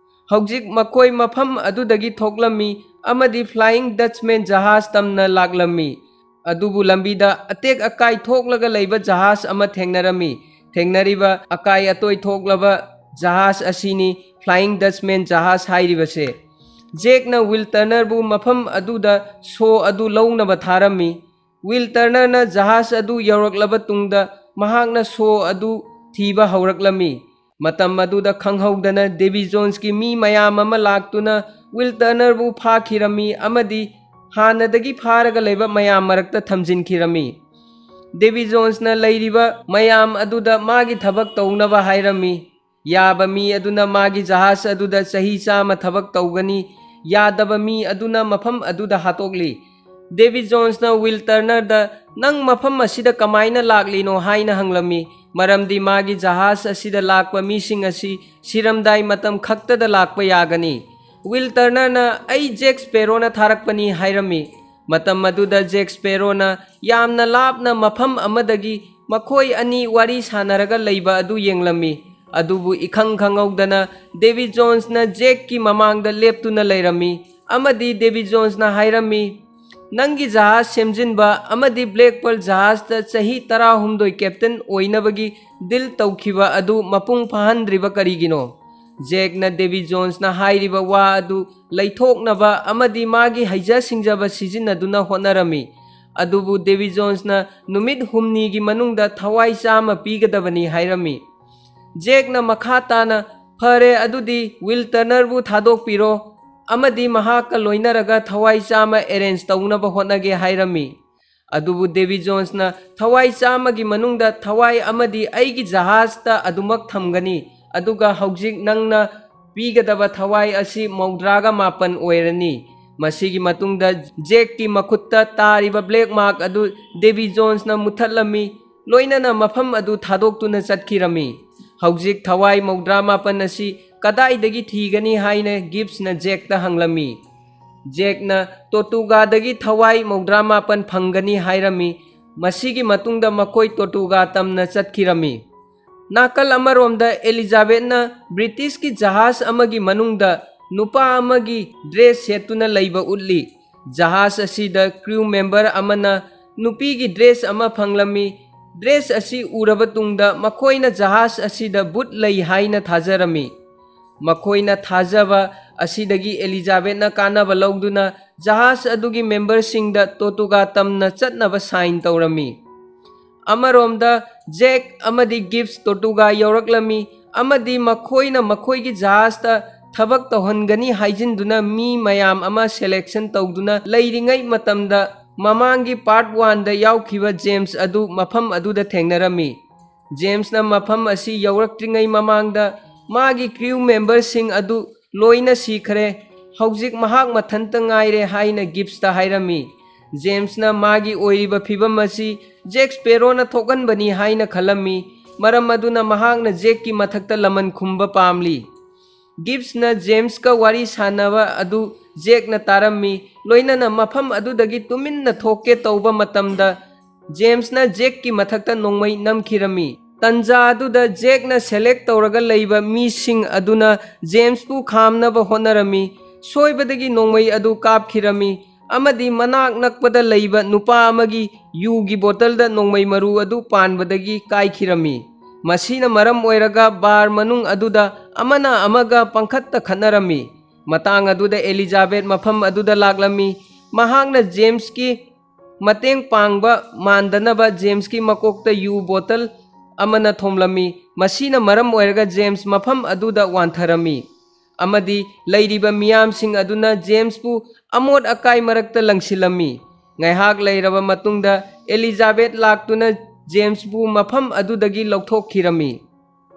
ꯍꯧꯖꯤꯛ ꯃꯈꯣꯏ ꯃꯐꯝ ꯑꯗꯨꯗꯒꯤ ꯊꯣꯛꯂꯝꯃꯤ ꯑꯃꯗꯤ ꯐ꯭ꯂꯥꯏꯌꯤꯡ ꯗꯆꯃꯦꯟ ꯖꯍꯥꯖ ꯇꯝꯅ ꯂꯥꯛꯂꯝꯃꯤ꯫ ꯑꯗꯨꯕꯨ ꯂꯝꯕꯤꯗ ꯑꯇꯦꯛ ꯑꯀꯥꯏ ꯊꯣꯛꯂꯒ ꯂꯩꯕ ꯖꯍꯥꯖ ꯑꯃ ꯊꯦꯡꯅꯔꯝꯃꯤ꯫ ꯊꯦꯡꯅꯔꯤꯕ ꯑꯀꯥꯏ ꯑꯇꯣꯏ ꯊꯣꯛꯂꯕ ꯖꯍꯥꯖ ꯑꯁꯤꯅꯤ ꯐ꯭ꯂꯥꯏꯌꯤꯡ ꯗꯆꯃꯦꯟ ꯖꯍꯥꯖ ꯍꯥꯏꯔꯤꯕꯁꯦ꯫ ꯖꯦꯛꯅ ꯋꯤꯜ ꯇꯔꯅꯔꯕꯨ ꯃꯐꯝ ꯑꯗꯨꯗ ꯁꯣ ꯑꯗꯨ ꯂꯧꯅꯕ ꯊꯥꯔꯝꯃꯤ꯫ ꯋꯤꯜ ꯇꯔꯅꯔꯅ ꯖꯍꯥꯖ ꯑꯗꯨ ꯌꯧꯔꯛꯂꯕ ꯇꯨꯡꯗ ꯃꯍꯥꯛꯅ ꯁꯣ ꯑꯗꯨ ꯊꯤꯕ ꯍꯧꯔꯛꯂꯝꯃꯤ꯫ ꯃꯇꯝ ꯑꯗꯨꯗ ꯈꯪꯍꯧꯗꯅ ꯗꯦꯕꯤ ꯖꯣꯟꯁꯀꯤ ꯃꯤ ꯃꯌꯥꯝ ꯑꯃ ꯂꯥꯛꯇꯨꯅ ꯋꯤꯜ ꯇꯔꯅꯔꯕꯨ ꯐꯥꯈꯤꯔꯝꯃꯤ ꯑꯃꯗꯤ ꯍꯥꯟꯅꯗꯒꯤ ꯐꯥꯔꯒ ꯂꯩꯕ ꯃꯌꯥꯝ ꯃꯔꯛꯇ ꯊꯝꯖꯤꯟꯈꯤꯔꯝꯃꯤ꯫ ꯗꯦꯕꯤ ꯖꯣꯟꯁꯅ ꯂꯩꯔꯤꯕ ꯃꯌꯥꯝ ꯑꯗꯨꯗ ꯃꯥꯒꯤ ꯊꯕꯛ ꯇꯧꯅꯕ ꯍꯥꯏꯔꯝꯃꯤ꯫ ꯌꯥꯕ ꯃꯤ ꯑꯗꯨꯅ ꯃꯥꯒꯤ ꯖꯍꯥꯖ ꯑꯗꯨꯗ ꯆꯍꯤ ꯆꯥꯝꯃ ꯊꯕꯛ ꯇꯧꯒꯅꯤ, ꯌꯥꯗꯕ ꯃꯤ ꯑꯗꯨꯅ ꯃꯐꯝ ꯑꯗꯨꯗ ꯍꯥꯠꯇꯣꯛꯂꯤ꯫ ꯗꯦꯕꯤ ꯖꯣꯟꯁꯅ ꯋꯤꯜ ꯇꯔꯅꯔꯗ, "ꯅꯪ ꯃꯐꯝ ꯑꯁꯤꯗ ꯀꯃꯥꯏꯅ ꯂꯥꯛꯂꯤꯅꯣ?" ꯍꯥꯏꯅ ꯍꯪꯂꯝꯃꯤ, ꯃꯔꯝꯗꯤ ꯃꯥꯒꯤ ꯖꯍꯥꯖ ꯑꯁꯤꯗ ꯂꯥꯛꯄ ꯃꯤꯁꯤꯡ ꯑꯁꯤ ꯁꯤꯔꯝꯗꯥꯏ ꯃꯇꯝ ꯈꯛꯇꯗ ꯂꯥꯛꯄ ꯌꯥꯒꯅꯤ꯫ ꯋꯤꯜ ꯇꯔꯅꯔꯅ, "ꯑꯩ ꯖꯦꯛ ꯁ꯭ꯄꯦꯔꯣꯅ ꯊꯥꯔꯛꯄꯅꯤ" ꯍꯥꯏꯔꯝꯃꯤ꯫ ꯃꯇꯝ ꯑꯗꯨꯗ ꯖꯦꯛ ꯁ꯭ꯄꯦꯔꯣꯅ ꯌꯥꯝꯅ ꯂꯥꯞꯅ ꯃꯐꯝ ꯑꯃꯗꯒꯤ ꯃꯈꯣꯏ ꯑꯅꯤ ꯋꯥꯔꯤ ꯁꯥꯅꯔꯒ ꯂꯩꯕ ꯑꯗꯨ ꯌꯦꯡꯂꯝꯃꯤ꯫ ꯑꯗꯨꯕꯨ ꯏꯈꯪ ꯈꯪꯍꯧꯗꯅ ꯗꯦꯕꯤ ꯖꯣꯟꯁꯅ ꯖꯦꯛꯀꯤ ꯃꯃꯥꯡꯗ ꯂꯦꯞꯇꯨꯅ ꯂꯩꯔꯝꯃꯤ ꯑꯃꯗꯤ ꯗꯦꯕꯤ ꯖꯣꯟꯁꯅ ꯍꯥꯏꯔꯝꯃꯤ, "ꯅꯪꯒꯤ ꯖꯍꯥꯖ ꯁꯦꯝꯖꯤꯟꯕ ꯑꯃꯗꯤ ꯕ꯭ꯂꯦꯛ ꯄꯔꯜ ꯖꯍꯥꯖꯇ ꯆꯍꯤ ꯇꯔꯥꯍꯨꯝꯗꯣꯏ ꯀꯦꯞꯇꯦꯟ ꯑꯣꯏꯅꯕꯒꯤ ꯗꯤꯜ ꯇꯧꯈꯤꯕ ꯑꯗꯨ ꯃꯄꯨꯡ ꯐꯥꯍꯟꯗ꯭ꯔꯤꯕ ꯀꯔꯤꯒꯤꯅꯣ?" ꯖꯦꯛꯅ ꯗꯦꯕꯤ ꯖꯣꯟꯁꯅ ꯍꯥꯏꯔꯤꯕ ꯋꯥ ꯑꯗꯨ ꯂꯩꯊꯣꯛꯅꯕ ꯑꯃꯗꯤ ꯃꯥꯒꯤ ꯍꯩꯖ ꯁꯤꯡꯖꯕ ꯁꯤꯖꯤꯟꯅꯗꯨꯅ ꯍꯣꯠꯅꯔꯝꯃꯤ꯫ ꯑꯗꯨꯕꯨ ꯗꯦꯕꯤ ꯖꯣꯟꯁꯅ ꯅꯨꯃꯤꯠ ꯍꯨꯝꯅꯤꯒꯤ ꯃꯅꯨꯡꯗ ꯊꯋꯥꯏ ꯆꯥꯝꯃ ꯄꯤꯒꯗꯕꯅꯤ ꯍꯥꯏꯔꯝꯃꯤ꯫ ꯖꯦꯛꯅ ꯃꯈꯥ ꯇꯥꯅ, "ꯐꯔꯦ, ꯑꯗꯨꯗꯤ ꯋꯤꯜ ꯇꯔꯅꯔꯕꯨ ꯊꯥꯗꯣꯛꯄꯤꯔꯣ ꯑꯃꯗꯤ ꯃꯍꯥꯛꯀ ꯂꯣꯏꯅꯔꯒ ꯊꯋꯥꯏ ꯆꯥꯝꯃ ꯑꯦꯔꯦꯟꯖ ꯇꯧꯅꯕ ꯍꯣꯠꯅꯒꯦ" ꯍꯥꯏꯔꯝꯃꯤ꯫ ꯑꯗꯨꯕꯨ ꯗꯦꯕꯤ ꯖꯣꯟꯁꯅ, "ꯊꯋꯥꯏ ꯆꯥꯝꯃꯒꯤ ꯃꯅꯨꯡꯗ ꯊꯋꯥꯏ ꯑꯃꯗꯤ ꯑꯩꯒꯤ ꯖꯍꯥꯖꯇ ꯑꯗꯨꯃꯛ ꯊꯝꯒꯅꯤ, ꯑꯗꯨꯒ ꯍꯧꯖꯤꯛ ꯅꯪꯅ ꯄꯤꯒꯗꯕ ꯊꯋꯥꯏ ꯑꯁꯤ ꯃꯧꯗ꯭ꯔꯥꯒ ꯃꯥꯄꯟ ꯑꯣꯏꯔꯅꯤ"꯫ ꯃꯁꯤꯒꯤ ꯃꯇꯨꯡꯗ ꯖꯦꯛꯀꯤ ꯃꯈꯨꯠꯇ ꯇꯥꯔꯤꯕ ꯕ꯭ꯂꯦꯛ ꯃꯥꯔꯛ ꯑꯗꯨ ꯗꯦꯕꯤ ꯖꯣꯟꯁꯅ ꯃꯨꯊꯠꯂꯝꯃꯤ, ꯂꯣꯏꯅꯅ ꯃꯐꯝ ꯑꯗꯨ ꯊꯥꯗꯣꯛꯇꯨꯅ ꯆꯠꯈꯤꯔꯝꯃꯤ꯫ ꯍꯧꯖꯤꯛ ꯊꯋꯥꯏ ꯃꯧꯗ꯭ꯔꯥ ꯃꯥꯄꯟ ꯑꯁꯤ ꯀꯗꯥꯏꯗꯒꯤ ꯊꯤꯒꯅꯤ ꯍꯥꯏꯅ ꯒꯤꯕꯁꯅ ꯖꯦꯛꯇ ꯍꯪꯂꯝꯃꯤ꯫ ꯖꯦꯛꯅ ꯇꯣꯔꯇꯨꯒꯥꯗꯒꯤ ꯊꯋꯥꯏ ꯃꯧꯗ꯭ꯔꯥ ꯃꯥꯄꯟ ꯐꯪꯒꯅꯤ ꯍꯥꯏꯔꯝꯃꯤ꯫ ꯃꯁꯤꯒꯤ ꯃꯇꯨꯡꯗ ꯃꯈꯣꯏ ꯇꯣꯔꯇꯨꯒꯥ ꯇꯝꯅ ꯆꯠꯈꯤꯔꯝꯃꯤ꯫ ꯅꯥꯀꯜ ꯑꯃꯔꯣꯝꯗ ꯑꯦꯂꯤꯖꯥꯕꯦꯠꯅ ꯕ꯭ꯔꯤꯇꯤꯁꯀꯤ ꯖꯍꯥꯖ ꯑꯃꯒꯤ ꯃꯅꯨꯡꯗ ꯅꯨꯄꯥ ꯑꯃꯒꯤ ꯗ꯭ꯔꯦꯁ ꯁꯦꯠꯇꯨꯅ ꯂꯩꯕ ꯎꯠꯂꯤ꯫ ꯖꯍꯥꯖ ꯑꯁꯤꯗ ꯀ꯭ꯔꯤꯎ ꯃꯦꯝꯕꯔ ꯑꯃꯅ ꯅꯨꯄꯤꯒꯤ ꯗ꯭ꯔꯦꯁ ꯑꯃ ꯐꯪꯂꯝꯃꯤ꯫ ꯗ꯭ꯔꯦꯁ ꯑꯁꯤ ꯎꯔꯕ ꯇꯨꯡꯗ ꯃꯈꯣꯏꯅ ꯖꯍꯥꯖ ꯑꯁꯤꯗ ꯚꯨꯠ ꯂꯩ ꯍꯥꯏꯅ ꯊꯥꯖꯔꯝꯃꯤ꯫ ꯃꯈꯣꯏꯅ ꯊꯥꯖꯕ ꯑꯁꯤꯗꯒꯤ ꯑꯦꯂꯤꯖꯥꯕꯦꯠꯅ ꯀꯥꯟꯅꯕ ꯂꯧꯗꯨꯅ ꯖꯍꯥꯖ ꯑꯗꯨꯒꯤ ꯃꯦꯝꯕꯔꯁꯤꯡꯗ ꯇꯣꯔꯇꯨꯒꯥ ꯇꯝꯅ ꯆꯠꯅꯕ ꯁꯥꯏꯟ ꯇꯧꯔꯝꯃꯤ꯫ ꯑꯃꯔꯣꯝꯗ ꯖꯦꯛ ꯑꯃꯗꯤ ꯒꯤꯕꯁ ꯇꯣꯔꯇꯨꯒꯥ ꯌꯧꯔꯛꯂꯝꯃꯤ ꯑꯃꯗꯤ ꯃꯈꯣꯏꯅ ꯃꯈꯣꯏꯒꯤ ꯖꯍꯥꯖꯇ ꯊꯕꯛ ꯇꯧꯍꯟꯒꯅꯤ ꯍꯥꯏꯖꯤꯟꯗꯨꯅ ꯃꯤ ꯃꯌꯥꯝ ꯑꯃ ꯁꯦꯂꯦꯛꯁꯟ ꯇꯧꯗꯨꯅ ꯂꯩꯔꯤꯉꯩ ꯃꯇꯝꯗ ꯃꯃꯥꯡꯒꯤ ꯄꯥꯔꯠ ꯋꯥꯟꯗ ꯌꯥꯎꯈꯤꯕ ꯖꯦꯝꯁ ꯑꯗꯨ ꯃꯐꯝ ꯑꯗꯨꯗ ꯊꯦꯡꯅꯔꯝꯃꯤ꯫ ꯖꯦꯝꯁꯅ ꯃꯐꯝ ꯑꯁꯤ ꯌꯧꯔꯛꯇ꯭ꯔꯤꯉꯩ ꯃꯃꯥꯡꯗ ꯃꯥꯒꯤ ꯀ꯭ꯔꯤꯎ ꯃꯦꯝꯕꯔꯁꯤꯡ ꯑꯗꯨ ꯂꯣꯏꯅ ꯁꯤꯈ꯭ꯔꯦ, ꯍꯧꯖꯤꯛ ꯃꯍꯥꯛ ꯃꯊꯟꯇ ꯉꯥꯏꯔꯦ ꯍꯥꯏꯅ ꯒꯤꯕꯁꯇ ꯍꯥꯏꯔꯝꯃꯤ꯫ ꯖꯦꯝꯁꯅ ꯃꯥꯒꯤ ꯑꯣꯏꯔꯤꯕ ꯐꯤꯚꯝ ꯑꯁꯤ ꯖꯦꯛ ꯁ꯭ꯄꯦꯔꯣꯅ ꯊꯣꯛꯍꯟꯕꯅꯤ ꯍꯥꯏꯅ ꯈꯜꯂꯝꯃꯤ, ꯃꯔꯝ ꯑꯗꯨꯅ ꯃꯍꯥꯛꯅ ꯖꯦꯛꯀꯤ ꯃꯊꯛꯇ ꯂꯃꯟ ꯈꯨꯝꯕ ꯄꯥꯝꯂꯤ꯫ ꯒꯤꯕꯁꯅ ꯖꯦꯝꯁꯀ ꯋꯥꯔꯤ ꯁꯥꯟꯅꯕ ꯑꯗꯨ ꯖꯦꯛꯅ ꯇꯥꯔꯝꯃꯤ, ꯂꯣꯏꯅꯅ ꯃꯐꯝ ꯑꯗꯨꯗꯒꯤ ꯇꯨꯃꯤꯟꯅ ꯊꯣꯛꯀꯦ ꯇꯧꯕ ꯃꯇꯝꯗ ꯖꯦꯝꯁꯅ ꯖꯦꯛꯀꯤ ꯃꯊꯛꯇ ꯅꯣꯡꯃꯩ ꯅꯝꯈꯤꯔꯝꯃꯤ꯫ ꯇꯟꯖꯥ ꯑꯗꯨꯗ ꯖꯦꯛꯅ ꯁꯦꯂꯦꯛ ꯇꯧꯔꯒ ꯂꯩꯕ ꯃꯤꯁꯤꯡ ꯑꯗꯨꯅ ꯖꯦꯝꯁꯄꯨ ꯈꯥꯝꯅꯕ ꯍꯣꯠꯅꯔꯝꯃꯤ꯫ ꯁꯣꯏꯕꯗꯒꯤ ꯅꯣꯡꯃꯩ ꯑꯗꯨ ꯀꯥꯞꯈꯤꯔꯝꯃꯤ ꯑꯃꯗꯤ ꯃꯅꯥꯛ ꯅꯛꯄꯗ ꯂꯩꯕ ꯅꯨꯄꯥ ꯑꯃꯒꯤ ꯌꯨꯒꯤ ꯕꯣꯇꯜꯗ ꯅꯣꯡꯃꯩ ꯃꯔꯨ ꯑꯗꯨ ꯄꯥꯟꯕꯗꯒꯤ ꯀꯥꯏꯈꯤꯔꯝꯃꯤ꯫ ꯃꯁꯤꯅ ꯃꯔꯝ ꯑꯣꯏꯔꯒ ꯕꯥꯔ ꯃꯅꯨꯡ ꯑꯗꯨꯗ ꯑꯃꯅ ꯑꯃꯒ ꯄꯪꯈꯠꯇ ꯈꯠꯅꯔꯝꯃꯤ꯫ ꯃꯇꯥꯡ ꯑꯗꯨꯗ ꯑꯦꯂꯤꯖꯥꯕꯦꯠ ꯃꯐꯝ ꯑꯗꯨꯗ ꯂꯥꯛꯂꯝꯃꯤ꯫ ꯃꯍꯥꯛꯅ ꯖꯦꯝꯁꯀꯤ ꯃꯇꯦꯡ ꯄꯥꯡꯕ ꯃꯥꯟꯗꯅꯕ ꯖꯦꯝꯁꯀꯤ ꯃꯀꯣꯛꯇ ꯌꯨ ꯕꯣꯇꯜ ꯑꯃꯅ ꯊꯣꯝꯂꯝꯃꯤ꯫ ꯃꯁꯤꯅ ꯃꯔꯝ ꯑꯣꯏꯔꯒ ꯖꯦꯝꯁ ꯃꯐꯝ ꯑꯗꯨꯗ ꯋꯥꯟꯊꯔꯝꯃꯤ ꯑꯃꯗꯤ ꯂꯩꯔꯤꯕ ꯃꯤꯌꯥꯝꯁꯤꯡ ꯑꯗꯨꯅ ꯖꯦꯝꯁꯄꯨ ꯑꯃꯣꯠ ꯑꯀꯥꯏ ꯃꯔꯛꯇ ꯂꯪꯁꯤꯜꯂꯝꯃꯤ꯫ ꯉꯥꯏꯍꯥꯛ ꯂꯩꯔꯕ ꯃꯇꯨꯡꯗ ꯑꯦꯂꯤꯖꯥꯕꯦꯠ ꯂꯥꯛꯇꯨꯅ ꯖꯦꯝꯁꯄꯨ ꯃꯐꯝ ꯑꯗꯨꯗꯒꯤ ꯂꯧꯊꯣꯛꯈꯤꯔꯝꯃꯤ꯫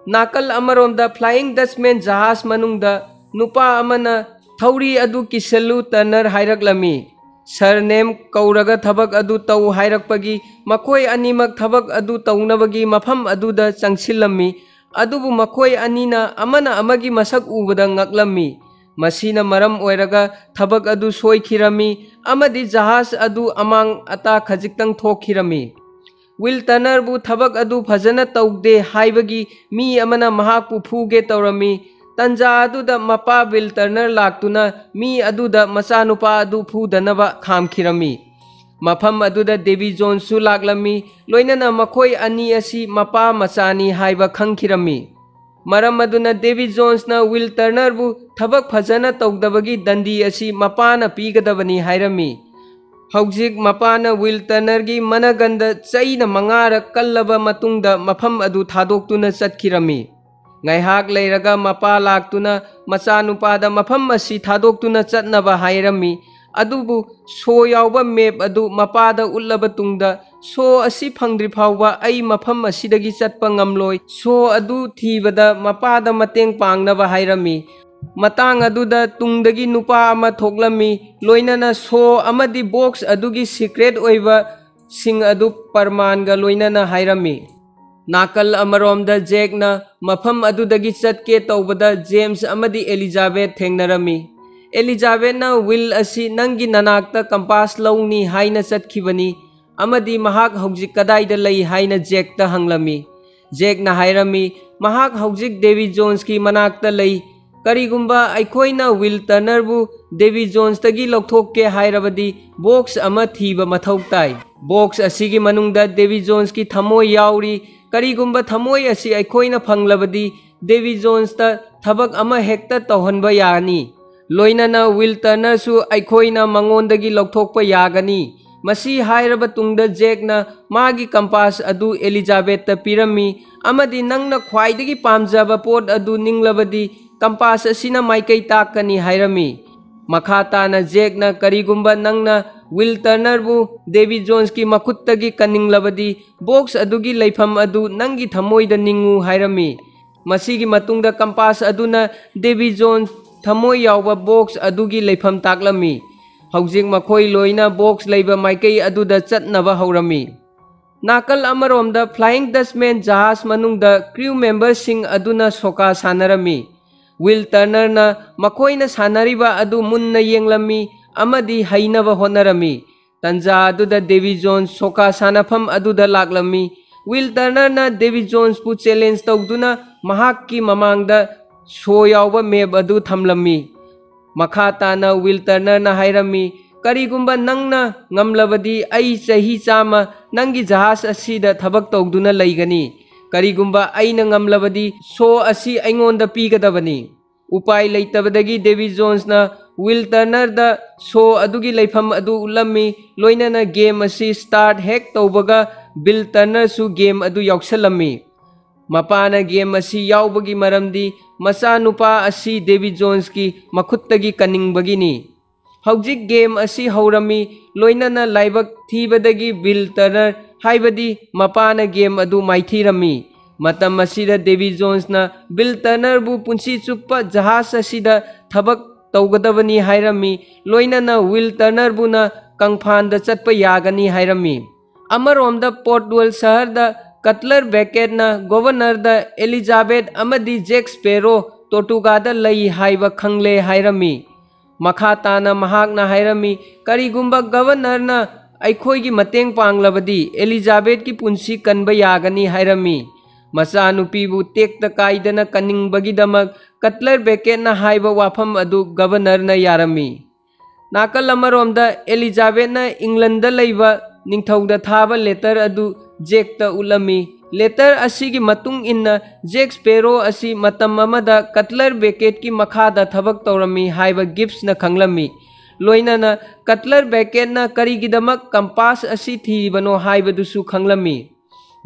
ꯅꯥꯀꯜ ꯑꯃꯔꯣꯝꯗ Flying Dutchman ꯖꯍꯥꯖ ꯃꯅꯨꯡꯗ ꯅꯨꯄꯥ ꯑꯃꯅ ꯊꯧꯔꯤ ꯑꯗꯨ ꯀꯤꯁꯜꯂꯨ, ꯇꯔꯅꯔ ꯍꯥꯏꯔꯛꯂꯝꯃꯤ꯫ ꯁꯔ ꯅꯦꯝ ꯀꯧꯔꯒ ꯊꯕꯛ ꯑꯗꯨ ꯇꯧ ꯍꯥꯏꯔꯛꯄꯒꯤ ꯃꯈꯣꯏ ꯑꯅꯤꯃꯛ ꯊꯕꯛ ꯑꯗꯨ ꯇꯧꯅꯕꯒꯤ ꯃꯐꯝ ꯑꯗꯨꯗ ꯆꯪꯁꯤꯜꯂꯝꯃꯤ꯫ ꯑꯗꯨꯕꯨ ꯃꯈꯣꯏ ꯑꯅꯤꯅ ꯑꯃꯅ ꯑꯃꯒꯤ ꯃꯁꯛ ꯎꯕꯗ ꯉꯛꯂꯝꯃꯤ꯫ ꯃꯁꯤꯅ ꯃꯔꯝ ꯑꯣꯏꯔꯒ ꯊꯕꯛ ꯑꯗꯨ ꯁꯣꯏꯈꯤꯔꯝꯃꯤ ꯑꯃꯗꯤ ꯖꯍꯥꯖ ꯑꯗꯨ ꯑꯃꯥꯡ ꯑꯇꯥ ꯈꯖꯤꯛꯇꯪ ꯊꯣꯛꯈꯤꯔꯝꯃꯤ꯫ ꯋꯤꯜ ꯇꯔꯅꯔꯕꯨ ꯊꯕꯛ ꯑꯗꯨ ꯐꯖꯅ ꯇꯧꯗꯦ ꯍꯥꯏꯕꯒꯤ ꯃꯤ ꯑꯃꯅ ꯃꯍꯥꯛꯄꯨ ꯐꯨꯒꯦ ꯇꯧꯔꯝꯃꯤ꯫ ꯇꯟꯖꯥ ꯑꯗꯨꯗ ꯃꯄꯥ ꯋꯤꯜ ꯇꯔꯅꯔ ꯂꯥꯛꯇꯨꯅ ꯃꯤ ꯑꯗꯨꯗ ꯃꯆꯥꯅꯨꯄꯥ ꯑꯗꯨ ꯐꯨꯗꯅꯕ ꯈꯥꯝꯈꯤꯔꯝꯃꯤ꯫ ꯃꯐꯝ ꯑꯗꯨꯗ ꯗꯦꯕꯤ ꯖꯣꯟꯁꯁꯨ ꯂꯥꯛꯂꯝꯃꯤ, ꯂꯣꯏꯅꯅ ꯃꯈꯣꯏ ꯑꯅꯤ ꯑꯁꯤ ꯃꯄꯥ ꯃꯆꯥꯅꯤ ꯍꯥꯏꯕ ꯈꯪꯈꯤꯔꯝꯃꯤ꯫ ꯃꯔꯝ ꯑꯗꯨꯅ ꯗꯦꯕꯤ ꯖꯣꯟꯁꯅ ꯋꯤꯜ ꯇꯔꯅꯔꯕꯨ ꯊꯕꯛ ꯐꯖꯅ ꯇꯧꯗꯕꯒꯤ ꯗꯟꯗꯤ ꯑꯁꯤ ꯃꯄꯥꯅ ꯄꯤꯒꯗꯕꯅꯤ ꯍꯥꯏꯔꯝꯃꯤ꯫ ꯍꯧꯖꯤꯛ ꯃꯄꯥꯅ ꯋꯤꯜ ꯇꯔꯅꯔꯒꯤ ꯃꯅꯒꯟꯗ ꯆꯩꯅ ꯃꯉꯥꯔꯛ ꯀꯜꯂꯕ ꯃꯇꯨꯡꯗ ꯃꯐꯝ ꯑꯗꯨ ꯊꯥꯗꯣꯛꯇꯨꯅ ꯆꯠꯈꯤꯔꯝꯃꯤ꯫ ꯉꯥꯏꯍꯥꯛ ꯂꯩꯔꯒ ꯃꯄꯥ ꯂꯥꯛꯇꯨꯅ ꯃꯆꯥꯅꯨꯄꯥꯗ ꯃꯐꯝ ꯑꯁꯤ ꯊꯥꯗꯣꯛꯇꯨꯅ ꯆꯠꯅꯕ ꯍꯥꯏꯔꯝꯃꯤ꯫ ꯑꯗꯨꯕꯨ ꯁꯣ ꯌꯥꯎꯕ ꯃꯦꯞ ꯑꯗꯨ ꯃꯄꯥꯗ ꯎꯠꯂꯕ ꯇꯨꯡꯗ, "ꯁꯣ ꯑꯁꯤ ꯐꯪꯗ꯭ꯔꯤ ꯐꯥꯎꯕ ꯑꯩ ꯃꯐꯝ ꯑꯁꯤꯗꯒꯤ ꯆꯠꯄ ꯉꯝꯂꯣꯏ꯫ ꯁꯣ ꯑꯗꯨ ꯊꯤꯕꯗ ꯃꯄꯥꯗ ꯃꯇꯦꯡ ꯄꯥꯡꯅꯕ ꯍꯥꯏꯔꯝꯃꯤ"꯫ ꯃꯇꯥꯡ ꯑꯗꯨꯗ ꯇꯨꯡꯗꯒꯤ ꯅꯨꯄꯥ ꯑꯃ ꯊꯣꯛꯂꯝꯃꯤ, ꯂꯣꯏꯅꯅ ꯁꯣ ꯑꯃꯗꯤ ꯕꯣꯛꯁ ꯑꯗꯨꯒꯤ ꯁꯤꯀ꯭ꯔꯦꯠ ꯑꯣꯏꯕꯁꯤꯡ ꯑꯗꯨ ꯄꯔꯃꯥꯟꯒ ꯂꯣꯏꯅꯅ ꯍꯥꯏꯔꯝꯃꯤ꯫ ꯅꯥꯀꯜ ꯑꯃꯔꯣꯝꯗ ꯖꯦꯛꯅ ꯃꯐꯝ ꯑꯗꯨꯗꯒꯤ ꯆꯠꯀꯦ ꯇꯧꯕꯗ ꯖꯦꯝꯁ ꯑꯃꯗꯤ ꯑꯦꯂꯤꯖꯥꯕꯦꯠ ꯊꯦꯡꯅꯔꯝꯃꯤ꯫ ꯑꯦꯂꯤꯖꯥꯕꯦꯠꯅ ꯋꯤꯜ ꯑꯁꯤ ꯅꯪꯒꯤ ꯅꯅꯥꯛꯇ ꯀꯝꯄꯥꯁ ꯂꯧꯅꯤ ꯍꯥꯏꯅ ꯆꯠꯈꯤꯕꯅꯤ ꯑꯃꯗꯤ ꯃꯍꯥꯛ ꯍꯧꯖꯤꯛ ꯀꯗꯥꯏꯗ ꯂꯩ ꯍꯥꯏꯅ ꯖꯦꯛꯇ ꯍꯪꯂꯝꯃꯤ꯫ ꯖꯦꯛꯅ ꯍꯥꯏꯔꯝꯃꯤ, "ꯃꯍꯥꯛ ꯍꯧꯖꯤꯛ ꯗꯦꯕꯤ ꯖꯣꯟꯁꯀꯤ ꯃꯅꯥꯛꯇ ꯂꯩ꯫ ꯀꯔꯤꯒꯨꯝꯕ ꯑꯩꯈꯣꯏꯅ ꯋꯤꯜ ꯇꯔꯅꯔꯕꯨ ꯗꯦꯕꯤ ꯖꯣꯟꯁꯇꯒꯤ ꯂꯧꯊꯣꯛꯀꯦ ꯍꯥꯏꯔꯕꯗꯤ ꯕꯣꯛꯁ ꯑꯃ ꯊꯤꯕ ꯃꯊꯧ ꯇꯥꯏ꯫ ꯕꯣꯛꯁ ꯑꯁꯤꯒꯤ ꯃꯅꯨꯡꯗ ꯗꯦꯕꯤ ꯖꯣꯟꯁꯀꯤ ꯊꯃꯣꯏ ꯌꯥꯎꯔꯤ꯫ ꯀꯔꯤꯒꯨꯝꯕ ꯊꯃꯣꯏ ꯑꯁꯤ ꯑꯩꯈꯣꯏꯅ ꯐꯪꯂꯕꯗꯤ, ꯗꯦꯕꯤ ꯖꯣꯟꯁꯇ ꯊꯕꯛ ꯑꯃ ꯍꯦꯛꯇ ꯇꯧꯍꯟꯕ ꯌꯥꯒꯅꯤ꯫ ꯂꯣꯏꯅꯅ ꯋꯤꯜ ꯇꯔꯅꯔꯁꯨ ꯑꯩꯈꯣꯏꯅ ꯃꯉꯣꯟꯗꯒꯤ ꯂꯧꯊꯣꯛꯄ ꯌꯥꯒꯅꯤ꯫ ꯃꯁꯤ ꯍꯥꯏꯔꯕ ꯇꯨꯡꯗ ꯖꯦꯛꯅ ꯃꯥꯒꯤ ꯀꯝꯄꯥꯁ ꯑꯗꯨ ꯑꯦꯂꯤꯖꯥꯕꯦꯠꯇ ꯄꯤꯔꯝꯃꯤ ꯑꯃꯗꯤ ꯅꯪꯅ ꯈ꯭ꯋꯥꯏꯗꯒꯤ ꯄꯥꯝꯖꯕ ꯄꯣꯠ ꯑꯗꯨ ꯅꯤꯡꯂꯕꯗꯤ ꯀꯝꯄꯥꯁ ꯑꯁꯤꯅ ꯃꯥꯏꯀꯩ ꯇꯥꯛꯀꯅꯤ ꯍꯥꯏꯔꯝꯃꯤ꯫ ꯃꯈꯥ ꯇꯥꯅ ꯖꯦꯛꯅ ꯀꯔꯤꯒꯨꯝꯕ ꯅꯪꯅ ꯋꯤꯜ ꯇꯔꯅꯔꯕꯨ ꯗꯦꯕꯤ ꯖꯣꯟꯁꯀꯤ ꯃꯈꯨꯠꯇꯒꯤ ꯀꯟꯅꯤꯡꯂꯕꯗꯤ ꯕꯣꯛꯁ ꯑꯗꯨꯒꯤ ꯂꯩꯐꯝ ꯑꯗꯨ ꯅꯪꯒꯤ ꯊꯃꯣꯏꯗ ꯅꯤꯡꯉꯨ ꯍꯥꯏꯔꯝꯃꯤ꯫ ꯃꯁꯤꯒꯤ ꯃꯇꯨꯡꯗ ꯀꯝꯄꯥꯁ ꯑꯗꯨꯅ ꯗꯦꯕꯤ ꯖꯣꯟꯁ ꯊꯃꯣꯏ ꯌꯥꯎꯕ ꯕꯣꯛꯁ ꯑꯗꯨꯒꯤ ꯂꯩꯐꯝ ꯇꯥꯛꯂꯝꯃꯤ꯫ ꯍꯧꯖꯤꯛ ꯃꯈꯣꯏ ꯂꯣꯏꯅ ꯕꯣꯛꯁ ꯂꯩꯕ ꯃꯥꯏꯀꯩ ꯑꯗꯨꯗ ꯆꯠꯅꯕ ꯍꯧꯔꯝꯃꯤ꯫ ꯅꯥꯀꯜ ꯑꯃꯔꯣꯝꯗ Flying Dutchman ꯖꯍꯥꯖ ꯃꯅꯨꯡꯗ ꯀ꯭ꯔꯤꯎ ꯃꯦꯝꯕꯔꯁꯤꯡ ꯑꯗꯨꯅ ꯁꯣꯀꯥ ꯁꯥꯟꯅꯔꯝꯃꯤ꯫ ꯋꯤꯜ ꯇꯔꯅꯔꯅ ꯃꯈꯣꯏꯅ ꯁꯥꯟꯅꯔꯤꯕ ꯑꯗꯨ ꯃꯨꯟꯅ ꯌꯦꯡꯂꯝꯃꯤ ꯑꯃꯗꯤ ꯍꯩꯅꯕ ꯍꯣꯠꯅꯔꯝꯃꯤ꯫ ꯇꯟꯖꯥ ꯑꯗꯨꯗ ꯗꯦꯕꯤ ꯖꯣꯟꯁ ꯁꯣꯀꯥ ꯁꯥꯟꯅꯐꯝ ꯑꯗꯨꯗ ꯂꯥꯛꯂꯝꯃꯤ꯫ ꯋꯤꯜ ꯇꯔꯅꯔꯅ ꯗꯦꯕꯤ ꯖꯣꯟꯁꯄꯨ ꯆꯦꯂꯦꯟꯖ ꯇꯧꯗꯨꯅ ꯃꯍꯥꯛꯀꯤ ꯃꯃꯥꯡꯗ ꯁꯣ ꯌꯥꯎꯕ ꯃꯦꯞ ꯑꯗꯨ ꯊꯝꯂꯝꯃꯤ꯫ ꯃꯈꯥ ꯇꯥꯅ ꯋꯤꯜ ꯇꯔꯅꯔꯅ ꯍꯥꯏꯔꯝꯃꯤ, "ꯀꯔꯤꯒꯨꯝꯕ ꯅꯪꯅ ꯉꯝꯂꯕꯗꯤ ꯑꯩ ꯆꯍꯤ ꯆꯥꯝꯃ ꯅꯪꯒꯤ ꯖꯍꯥꯖ ꯑꯁꯤꯗ ꯊꯕꯛ ꯇꯧꯗꯨꯅ ꯂꯩꯒꯅꯤ꯫ ꯀꯔꯤꯒꯨꯝꯕ ꯑꯩꯅ ꯉꯝꯂꯕꯗꯤ ꯁꯣ ꯑꯁꯤ ꯑꯩꯉꯣꯟꯗ ꯄꯤꯒꯗꯕꯅꯤ꯫" ꯎꯄꯥꯏ ꯂꯩꯇꯕꯗꯒꯤ ꯗꯦꯕꯤ ꯖꯣꯟꯁꯅ ꯋꯤꯜ ꯇꯔꯅꯔꯗ ꯁꯣ ꯑꯗꯨꯒꯤ ꯂꯩꯐꯝ ꯑꯗꯨ ꯎꯠꯂꯝꯃꯤ꯫ ꯂꯣꯏꯅꯅ ꯒꯦꯝ ꯑꯁꯤ ꯁ꯭ꯇꯥꯔꯠ ꯍꯦꯛ ꯇꯧꯕꯒ ꯕꯤꯜ ꯇꯔꯅꯔꯁꯨ ꯒꯦꯝ ꯑꯗꯨ ꯌꯥꯎꯁꯜꯂꯝꯃꯤ꯫ ꯃꯄꯥꯅ ꯒꯦꯝ ꯑꯁꯤ ꯌꯥꯎꯕꯒꯤ ꯃꯔꯝꯗꯤ ꯃꯆꯥꯅꯨꯄꯥ ꯑꯁꯤ ꯗꯦꯕꯤ ꯖꯣꯟꯁꯀꯤ ꯃꯈꯨꯠꯇꯒꯤ ꯀꯟꯅꯤꯡꯕꯒꯤꯅꯤ꯫ ꯍꯧꯖꯤꯛ ꯒꯦꯝ ꯑꯁꯤ ꯍꯧꯔꯝꯃꯤ, ꯂꯣꯏꯅꯅ ꯂꯥꯏꯕꯛ ꯊꯤꯕꯗꯒꯤ ꯕꯤꯜ ꯇꯔꯅꯔ, ꯍꯥꯏꯕꯗꯤ ꯃꯄꯥꯅ ꯒꯦꯝ ꯑꯗꯨ ꯃꯥꯏꯊꯤꯔꯝꯃꯤ꯫ ꯃꯇꯝ ꯑꯁꯤꯗ ꯗꯦꯕꯤ ꯖꯣꯟꯁꯅ ꯕꯤꯜ ꯇꯔꯅꯔꯕꯨ ꯄꯨꯟꯁꯤ ꯆꯨꯞꯄ ꯖꯍꯥꯖ ꯑꯁꯤꯗ ꯊꯕꯛ ꯇꯧꯒꯗꯕꯅꯤ ꯍꯥꯏꯔꯝꯃꯤ, ꯂꯣꯏꯅꯅ ꯋꯤꯜ ꯇꯔꯅꯔꯕꯨꯅ ꯀꯪꯐꯥꯟꯗ ꯆꯠꯄ ꯌꯥꯒꯅꯤ ꯍꯥꯏꯔꯝꯃꯤ꯫ ꯑꯃꯔꯣꯝꯗ ꯄꯣꯔꯠꯋꯦꯜ ꯁꯍꯔꯗ ꯀꯠꯂꯔ ꯕꯦꯀꯦꯠꯅ ꯒꯣꯚꯔꯅꯔꯗ ꯑꯦꯂꯤꯖꯥꯕꯦꯠ ꯑꯃꯗꯤ ꯖꯦꯛ ꯁ꯭ꯄꯦꯔꯣ ꯇꯣꯔꯇꯨꯒꯥꯗ ꯂꯩ ꯍꯥꯏꯕ ꯈꯪꯂꯦ ꯍꯥꯏꯔꯝꯃꯤ꯫ ꯃꯈꯥ ꯇꯥꯅ ꯃꯍꯥꯛꯅ ꯍꯥꯏꯔꯝꯃꯤ, "ꯀꯔꯤꯒꯨꯝꯕ ꯒꯚꯔꯅꯔꯅ ꯑꯩꯈꯣꯏꯒꯤ ꯃꯇꯦꯡ ꯄꯥꯡꯂꯕꯗꯤ ꯑꯦꯂꯤꯖꯥꯕꯦꯠꯀꯤ ꯄꯨꯟꯁꯤ ꯀꯟꯕ ꯌꯥꯒꯅꯤ" ꯍꯥꯏꯔꯝꯃꯤ꯫ ꯃꯆꯥꯅꯨꯄꯤꯕꯨ ꯇꯦꯛꯇ ꯀꯥꯏꯗꯅ ꯀꯟꯅꯤꯡꯕꯒꯤꯗꯃꯛ ꯀꯠꯂꯔ ꯕꯦꯀꯦꯠꯅ ꯍꯥꯏꯕ ꯋꯥꯐꯝ ꯑꯗꯨ ꯒꯚꯔꯅꯔꯅ ꯌꯥꯔꯝꯃꯤ꯫ ꯅꯥꯀꯜ ꯑꯃꯔꯣꯝꯗ ꯑꯦꯂꯤꯖꯥꯕꯦꯠꯅ ꯏꯪꯂꯟꯗ ꯂꯩꯕ ꯅꯤꯡꯊꯧꯗ ꯊꯥꯕ ꯂꯦꯇꯔ ꯑꯗꯨ ꯖꯦꯛꯇ ꯎꯠꯂꯝꯃꯤ꯫ ꯂꯦꯇꯔ ꯑꯁꯤꯒꯤ ꯃꯇꯨꯡ ꯏꯟꯅ, ꯖꯦꯛ ꯁ꯭ꯄꯦꯔꯣ ꯑꯁꯤ ꯃꯇꯝ ꯑꯃꯗ ꯀꯠꯂꯔ ꯕꯦꯀꯦꯠꯀꯤ ꯃꯈꯥꯗ ꯊꯕꯛ ꯇꯧꯔꯝꯃꯤ ꯍꯥꯏꯕ ꯒꯤꯞꯁꯅ ꯈꯪꯂꯝꯃꯤ꯫ ꯂꯣꯏꯅꯅ ꯀꯠꯂꯔ ꯕꯦꯀꯦꯠꯅ ꯀꯔꯤꯒꯤꯗꯃꯛ ꯀꯝꯄꯥꯁ ꯑꯁꯤ ꯊꯤꯔꯤꯕꯅꯣ ꯍꯥꯏꯕꯗꯨꯁꯨ ꯈꯪꯂꯝꯃꯤ꯫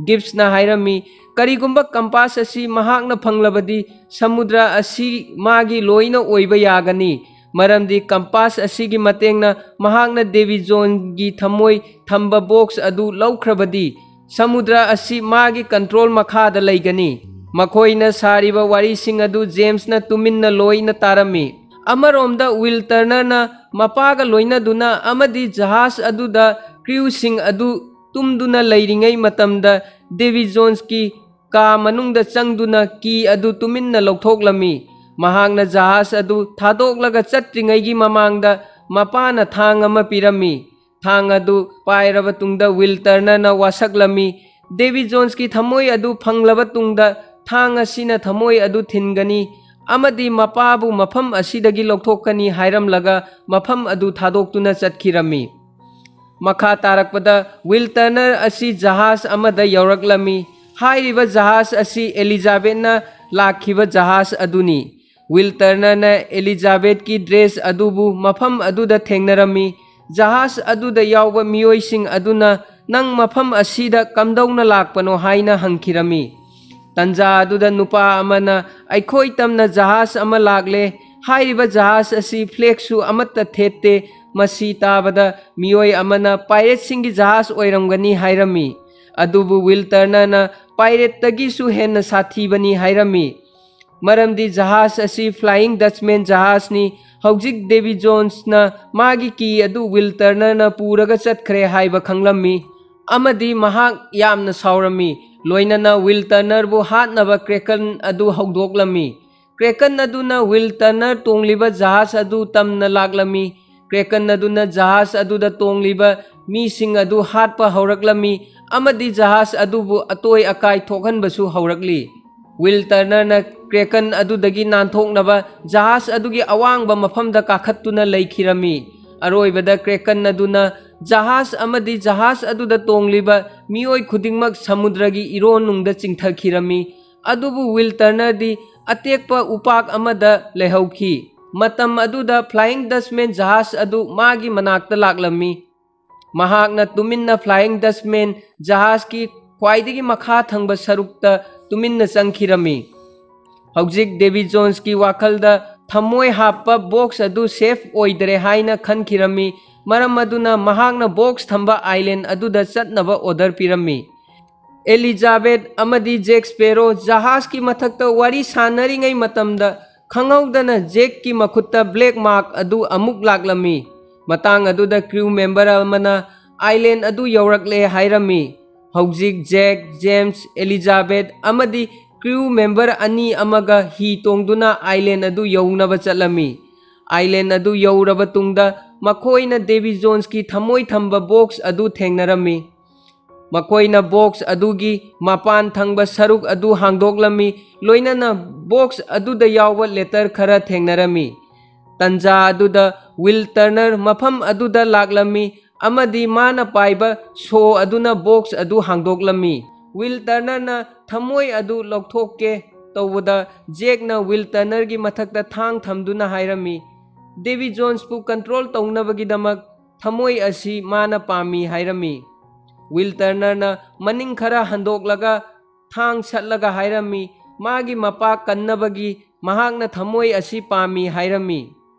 ꯒꯤꯞꯁꯅ ꯍꯥꯏꯔꯝꯃꯤ, ꯀꯔꯤꯒꯨꯝꯕ ꯀꯝꯄꯥꯁ ꯑꯁꯤ ꯃꯍꯥꯛꯅ ꯐꯪꯂꯕꯗꯤ, ꯁꯃꯨꯗ꯭ꯔ ꯑꯁꯤ ꯃꯥꯒꯤ ꯂꯣꯏꯅ ꯑꯣꯏꯕ ꯌꯥꯒꯅꯤ, ꯃꯔꯝꯗꯤ ꯀꯝꯄꯥꯁ ꯑꯁꯤꯒꯤ ꯃꯇꯦꯡꯅ ꯃꯍꯥꯛꯅ ꯗꯦꯕꯤ ꯖꯣꯟꯒꯤ ꯊꯝꯃꯣꯏ ꯊꯝꯕ ꯕꯣꯛꯁ ꯑꯗꯨ ꯂꯧꯈ꯭ꯔꯕꯗꯤ, ꯁꯃꯨꯗ꯭ꯔ ꯑꯁꯤ ꯃꯥꯒꯤ ꯀꯟꯇ꯭ꯔꯣꯜ ꯃꯈꯥꯗ ꯂꯩꯒꯅꯤ꯫ ꯃꯈꯣꯏꯅ ꯁꯥꯔꯤꯕ ꯋꯥꯔꯤꯁꯤꯡ ꯑꯗꯨ ꯖꯦꯝꯁꯅ ꯇꯨꯃꯤꯟꯅ ꯂꯣꯏꯅ ꯇꯥꯔꯝꯃꯤ꯫ ꯑꯃꯔꯣꯝꯗ, ꯋꯤꯜ ꯇꯔꯅꯔꯅ ꯃꯄꯥꯒ ꯂꯣꯏꯅꯗꯨꯅ ꯑꯃꯗꯤ ꯖꯍꯥꯖ ꯑꯗꯨꯗ ꯀ꯭ꯔꯤꯎꯁꯤꯡ ꯑꯗꯨ ꯇꯨꯝꯗꯨꯅ ꯂꯩꯔꯤꯉꯩ ꯃꯇꯝꯗ, ꯗꯦꯕꯤ ꯖꯣꯟꯁꯀꯤ ꯀꯥ ꯃꯅꯨꯡꯗ ꯆꯪꯗꯨꯅ ꯀꯤ ꯑꯗꯨ ꯇꯨꯃꯤꯟꯅ ꯂꯧꯊꯣꯛꯂꯝꯃꯤ꯫ ꯃꯍꯥꯛꯅ ꯖꯍꯥꯖ ꯑꯗꯨ ꯊꯥꯗꯣꯛꯂꯒ ꯆꯠꯇ꯭ꯔꯤꯉꯩꯒꯤ ꯃꯃꯥꯡꯗ ꯃꯄꯥꯅ ꯊꯥꯡ ꯑꯃ ꯄꯤꯔꯝꯃꯤ꯫ ꯊꯥꯡ ꯑꯗꯨ ꯄꯥꯏꯔꯕ ꯇꯨꯡꯗ ꯋꯤꯜ ꯇꯔꯅꯔꯅ ꯋꯥꯁꯛꯂꯝꯃꯤ, "ꯗꯦꯕꯤ ꯖꯣꯟꯁꯀꯤ ꯊꯃꯣꯏ ꯑꯗꯨ ꯐꯪꯂꯕ ꯇꯨꯡꯗ, ꯊꯥꯡ ꯑꯁꯤꯅ ꯊꯃꯣꯏ ꯑꯗꯨ ꯊꯤꯟꯒꯅꯤ ꯑꯃꯗꯤ ꯃꯄꯥꯕꯨ ꯃꯐꯝ ꯑꯁꯤꯗꯒꯤ ꯂꯧꯊꯣꯛꯀꯅꯤ" ꯍꯥꯏꯔꯝꯂꯒ ꯃꯐꯝ ꯑꯗꯨ ꯊꯥꯗꯣꯛꯇꯨꯅ ꯆꯠꯈꯤꯔꯝꯃꯤ꯫ ꯃꯈꯥ ꯇꯥꯔꯛꯄꯗ, ꯋꯤꯜ ꯇꯔꯅꯔ ꯑꯁꯤ ꯖꯍꯥꯖ ꯑꯃꯗ ꯌꯧꯔꯛꯂꯝꯃꯤ꯫ ꯍꯥꯏꯔꯤꯕ ꯖꯍꯥꯖ ꯑꯁꯤ ꯑꯦꯂꯤꯖꯥꯕꯦꯠꯅ ꯂꯥꯛꯈꯤꯕ ꯖꯍꯥꯖ ꯑꯗꯨꯅꯤ꯫ ꯋꯤꯜ ꯇꯔꯅꯔꯅ ꯑꯦꯂꯤꯖꯥꯕꯦꯠꯀꯤ ꯗ꯭ꯔꯦꯁ ꯑꯗꯨꯕꯨ ꯃꯐꯝ ꯑꯗꯨꯗ ꯊꯦꯡꯅꯔꯝꯃꯤ꯫ ꯖꯍꯥꯖ ꯑꯗꯨꯗ ꯌꯥꯎꯕ ꯃꯤꯑꯣꯏꯁꯤꯡ ꯑꯗꯨꯅ, "ꯅꯪ ꯃꯐꯝ ꯑꯁꯤꯗ ꯀꯝꯗꯧꯅ ꯂꯥꯛꯄꯅꯣ?" ꯍꯥꯏꯅ ꯍꯪꯈꯤꯔꯝꯃꯤ꯫ ꯇꯟꯖꯥ ꯑꯗꯨꯗ ꯅꯨꯄꯥ ꯑꯃꯅ, "ꯑꯩꯈꯣꯏ ꯇꯝꯅ ꯖꯍꯥꯖ ꯑꯃ ꯂꯥꯛꯂꯦ꯫ ꯍꯥꯏꯔꯤꯕ ꯖꯍꯥꯖ ꯑꯁꯤ ꯐ꯭ꯂꯦꯛꯁꯨ ꯑꯃꯠꯇ ꯊꯦꯠꯇꯦ꯫ ꯃꯁꯤ ꯇꯥꯕꯗ ꯃꯤꯑꯣꯏ ꯑꯃꯅ ꯄꯥꯏꯔꯦꯠꯁꯤꯡꯒꯤ ꯖꯍꯥꯖ ꯑꯣꯏꯔꯝꯒꯅꯤ" ꯍꯥꯏꯔꯝꯃꯤ꯫ ꯑꯗꯨꯕꯨ ꯋꯤꯜ ꯇꯔꯅꯔꯅ ꯄꯥꯏꯔꯦꯠꯇꯒꯤꯁꯨ ꯍꯦꯟꯅ ꯁꯥꯊꯤꯕꯅꯤ ꯍꯥꯏꯔꯝꯃꯤ꯫ ꯃꯔꯝꯗꯤ ꯖꯍꯥꯖ ꯑꯁꯤ ꯐ꯭ꯂꯥꯏꯌꯤꯡ ꯗꯆꯃꯦꯟ ꯖꯍꯥꯖꯅꯤ꯫ ꯍꯧꯖꯤꯛ ꯗꯦꯕꯤ ꯖꯣꯟꯁꯅ ꯃꯥꯒꯤ ꯀꯤ ꯑꯗꯨ ꯋꯤꯜ ꯇꯔꯅꯔꯅ ꯄꯨꯔꯒ ꯆꯠꯈ꯭ꯔꯦ ꯍꯥꯏꯕ ꯈꯪꯂꯝꯃꯤ, ꯑꯃꯗꯤ ꯃꯍꯥꯛ ꯌꯥꯝꯅ ꯁꯥꯎꯔꯝꯃꯤ꯫ ꯂꯣꯏꯅꯅ ꯋꯤꯜ ꯇꯔꯅꯔꯕꯨ ꯍꯥꯠꯅꯕ ꯀ꯭ꯔꯦꯀꯟ ꯑꯗꯨ ꯍꯧꯗꯣꯛꯂꯝꯃꯤ꯫ ꯀ꯭ꯔꯦꯀꯟ ꯑꯗꯨꯅ ꯋꯤꯜ ꯇꯔꯅꯔ ꯇꯣꯡꯂꯤꯕ ꯖꯍꯥꯖ ꯑꯗꯨ ꯇꯝꯅ ꯂꯥꯛꯂꯝꯃꯤ꯫ ꯀ꯭ꯔꯦꯀꯟ ꯑꯗꯨꯅ ꯖꯍꯥꯖ ꯑꯗꯨꯗ ꯇꯣꯡꯂꯤꯕ ꯃꯤꯁꯤꯡ ꯑꯗꯨ ꯍꯥꯠꯄ ꯍꯧꯔꯛꯂꯝꯃꯤ ꯑꯃꯗꯤ ꯖꯍꯥꯖ ꯑꯗꯨꯕꯨ ꯑꯇꯣꯏ ꯑꯀꯥꯏ ꯊꯣꯛꯍꯟꯕꯁꯨ ꯍꯧꯔꯛꯂꯤ꯫ ꯋꯤꯜ ꯇꯔꯅꯔꯅ ꯀ꯭ꯔꯦꯀꯟ ꯑꯗꯨꯗꯒꯤ ꯅꯥꯟꯊꯣꯛꯅꯕ ꯖꯍꯥꯖ ꯑꯗꯨꯒꯤ ꯑꯋꯥꯡꯕ ꯃꯐꯝꯗ ꯀꯥꯈꯠꯇꯨꯅ ꯂꯩꯈꯤꯔꯝꯃꯤ꯫ ꯑꯔꯣꯏꯕꯗ ꯀ꯭ꯔꯦꯀꯟ ꯑꯗꯨꯅ ꯖꯍꯥꯖ ꯑꯃꯗꯤ ꯖꯍꯥꯖ ꯑꯗꯨꯗ ꯇꯣꯡꯂꯤꯕ ꯃꯤꯑꯣꯏ ꯈꯨꯗꯤꯡꯃꯛ ꯁꯃꯨꯗ꯭ꯔꯒꯤ ꯏꯔꯣꯟꯅꯨꯡꯗ ꯆꯤꯡꯊꯈꯤꯔꯝꯃꯤ꯫ ꯑꯗꯨꯕꯨ ꯋꯤꯜ ꯇꯔꯅꯔꯗꯤ ꯑꯇꯦꯛꯄ ꯎꯄꯥꯛ ꯑꯃꯗ ꯂꯩꯍꯧꯈꯤ꯫ ꯃꯇꯝ ꯑꯗꯨꯗ Flying Dutchman ꯖꯍꯥꯖ ꯑꯗꯨ ꯃꯥꯒꯤ ꯃꯅꯥꯛꯇ ꯂꯥꯛꯂꯝꯃꯤ꯫ ꯃꯍꯥꯛꯅ ꯇꯨꯃꯤꯟꯅ Flying Dutchman ꯖꯍꯥꯖꯀꯤ ꯈ꯭ꯋꯥꯏꯗꯒꯤ ꯃꯈꯥ ꯊꯪꯕ ꯁꯔꯨꯛꯇ ꯇꯨꯃꯤꯟꯅ ꯆꯪꯈꯤꯔꯝꯃꯤ꯫ ꯍꯧꯖꯤꯛ ꯗꯦꯕꯤ ꯖꯣꯟꯁꯀꯤ ꯋꯥꯈꯜꯗ ꯊꯝꯃꯣꯏ ꯍꯥꯞꯄ ꯕꯣꯛꯁ ꯑꯗꯨ ꯁꯦꯐ ꯑꯣꯏꯗ꯭ꯔꯦ ꯍꯥꯏꯅ ꯈꯟꯈꯤꯔꯝꯃꯤ꯫ ꯃꯔꯝ ꯑꯗꯨꯅ ꯃꯍꯥꯛꯅ ꯕꯣꯛꯁ ꯊꯝꯕ ꯑꯥꯏꯂꯦꯟ ꯑꯗꯨꯗ ꯆꯠꯅꯕ ꯑꯣꯔꯗꯔ ꯄꯤꯔꯝꯃꯤ꯫ ꯑꯦꯂꯤꯖꯥꯕꯦꯊ ꯑꯃꯗꯤ ꯖꯦꯛ ꯁ꯭ꯄꯦꯔꯣ ꯖꯍꯥꯖꯀꯤ ꯃꯊꯛꯇ ꯋꯥꯔꯤ ꯁꯥꯟꯅꯔꯤꯉꯩ ꯃꯇꯝꯗ ꯈꯪꯍꯧꯗꯅ ꯖꯦꯛꯀꯤ ꯃꯈꯨꯠꯇ ꯕ꯭ꯂꯦꯛ ꯃꯥꯔꯛ ꯑꯗꯨ ꯑꯃꯨꯛ ꯂꯥꯛꯂꯝꯃꯤ꯫ ꯃꯇꯥꯡ ꯑꯗꯨꯗ ꯀ꯭ꯔꯤꯎ ꯃꯦꯝꯕꯔ ꯑꯃꯅ ꯑꯥꯏꯂꯦꯟ ꯑꯗꯨ ꯌꯧꯔꯛꯂꯦ ꯍꯥꯏꯔꯝꯃꯤ꯫ ꯍꯧꯖꯤꯛ ꯖꯦꯛ, ꯖꯦꯝꯁ, ꯑꯦꯂꯤꯖꯥꯕꯦꯊ ꯑꯃꯗꯤ ꯀ꯭ꯔꯤꯎ ꯃꯦꯝꯕꯔ ꯑꯅꯤ ꯑꯃꯒ ꯍꯤ ꯇꯣꯡꯗꯨꯅ ꯑꯥꯏꯂꯦꯟ ꯑꯗꯨ ꯌꯧꯅꯕ ꯆꯠꯂꯝꯃꯤ꯫ ꯑꯥꯏꯂꯦꯟ ꯑꯗꯨ ꯌꯧꯔꯕ ꯇꯨꯡꯗ ꯃꯈꯣꯏꯅ ꯗꯦꯕꯤ ꯖꯣꯟꯁꯀꯤ ꯊꯝꯃꯣꯏ ꯊꯝꯕ ꯕꯣꯛꯁ ꯑꯗꯨ ꯊꯦꯡꯅꯔꯝꯃꯤ꯫ ꯃꯈꯣꯏꯅ ꯕꯣꯛꯁ ꯑꯗꯨꯒꯤ ꯃꯄꯥꯟ ꯊꯪꯕ ꯁꯔꯨꯛ ꯑꯗꯨ ꯍꯥꯡꯗꯣꯛꯂꯝꯃꯤ, ꯂꯣꯏꯅꯅ ꯕꯣꯛꯁ ꯑꯗꯨꯗ ꯌꯥꯎꯕ ꯂꯦꯇꯔ ꯈꯔ ꯊꯦꯡꯅꯔꯝꯃꯤ꯫ ꯇꯟꯖꯥ ꯑꯗꯨꯗ ꯋꯤꯜ ꯇꯔꯅꯔ ꯃꯐꯝ ꯑꯗꯨꯗ ꯂꯥꯛꯂꯝꯃꯤ ꯑꯃꯗꯤ ꯃꯥꯅ ꯄꯥꯏꯕ ꯁꯣ ꯑꯗꯨꯅ ꯕꯣꯛꯁ ꯑꯗꯨ ꯍꯥꯡꯗꯣꯛꯂꯝꯃꯤ꯫ ꯋꯤꯜ ꯇꯔꯅꯔꯅ ꯊꯝꯃꯣꯏ ꯑꯗꯨ ꯂꯧꯊꯣꯛꯀꯦ ꯇꯧꯕꯗ ꯖꯦꯛꯅ ꯋꯤꯜ ꯇꯔꯅꯔꯒꯤ ꯃꯊꯛꯇ ꯊꯥꯡ ꯊꯝꯗꯨꯅ ꯍꯥꯏꯔꯝꯃꯤ, "ꯗꯦꯕꯤ ꯖꯣꯟꯁꯄꯨ ꯀꯟꯇ꯭ꯔꯣꯜ ꯇꯧꯅꯕꯒꯤꯗꯃꯛ ꯊꯝꯃꯣꯏ ꯑꯁꯤ ꯃꯥꯅ ꯄꯥꯝꯃꯤ" ꯍꯥꯏꯔꯝꯃꯤ꯫ ꯋꯤꯜ ꯇꯔꯅꯔꯅ ꯃꯅꯤꯡ ꯈꯔ ꯍꯟꯗꯣꯛꯂꯒ ꯊꯥꯡ ꯁꯠꯂꯒ ꯍꯥꯏꯔꯝꯃꯤ, "ꯃꯥꯒꯤ ꯃꯄꯥ ꯀꯟꯅꯕꯒꯤ ꯃꯍꯥꯛꯅ ꯊꯝꯃꯣꯏ ꯑꯁꯤ ꯄꯥꯝꯃꯤ" ꯍꯥꯏꯔꯝꯃꯤ꯫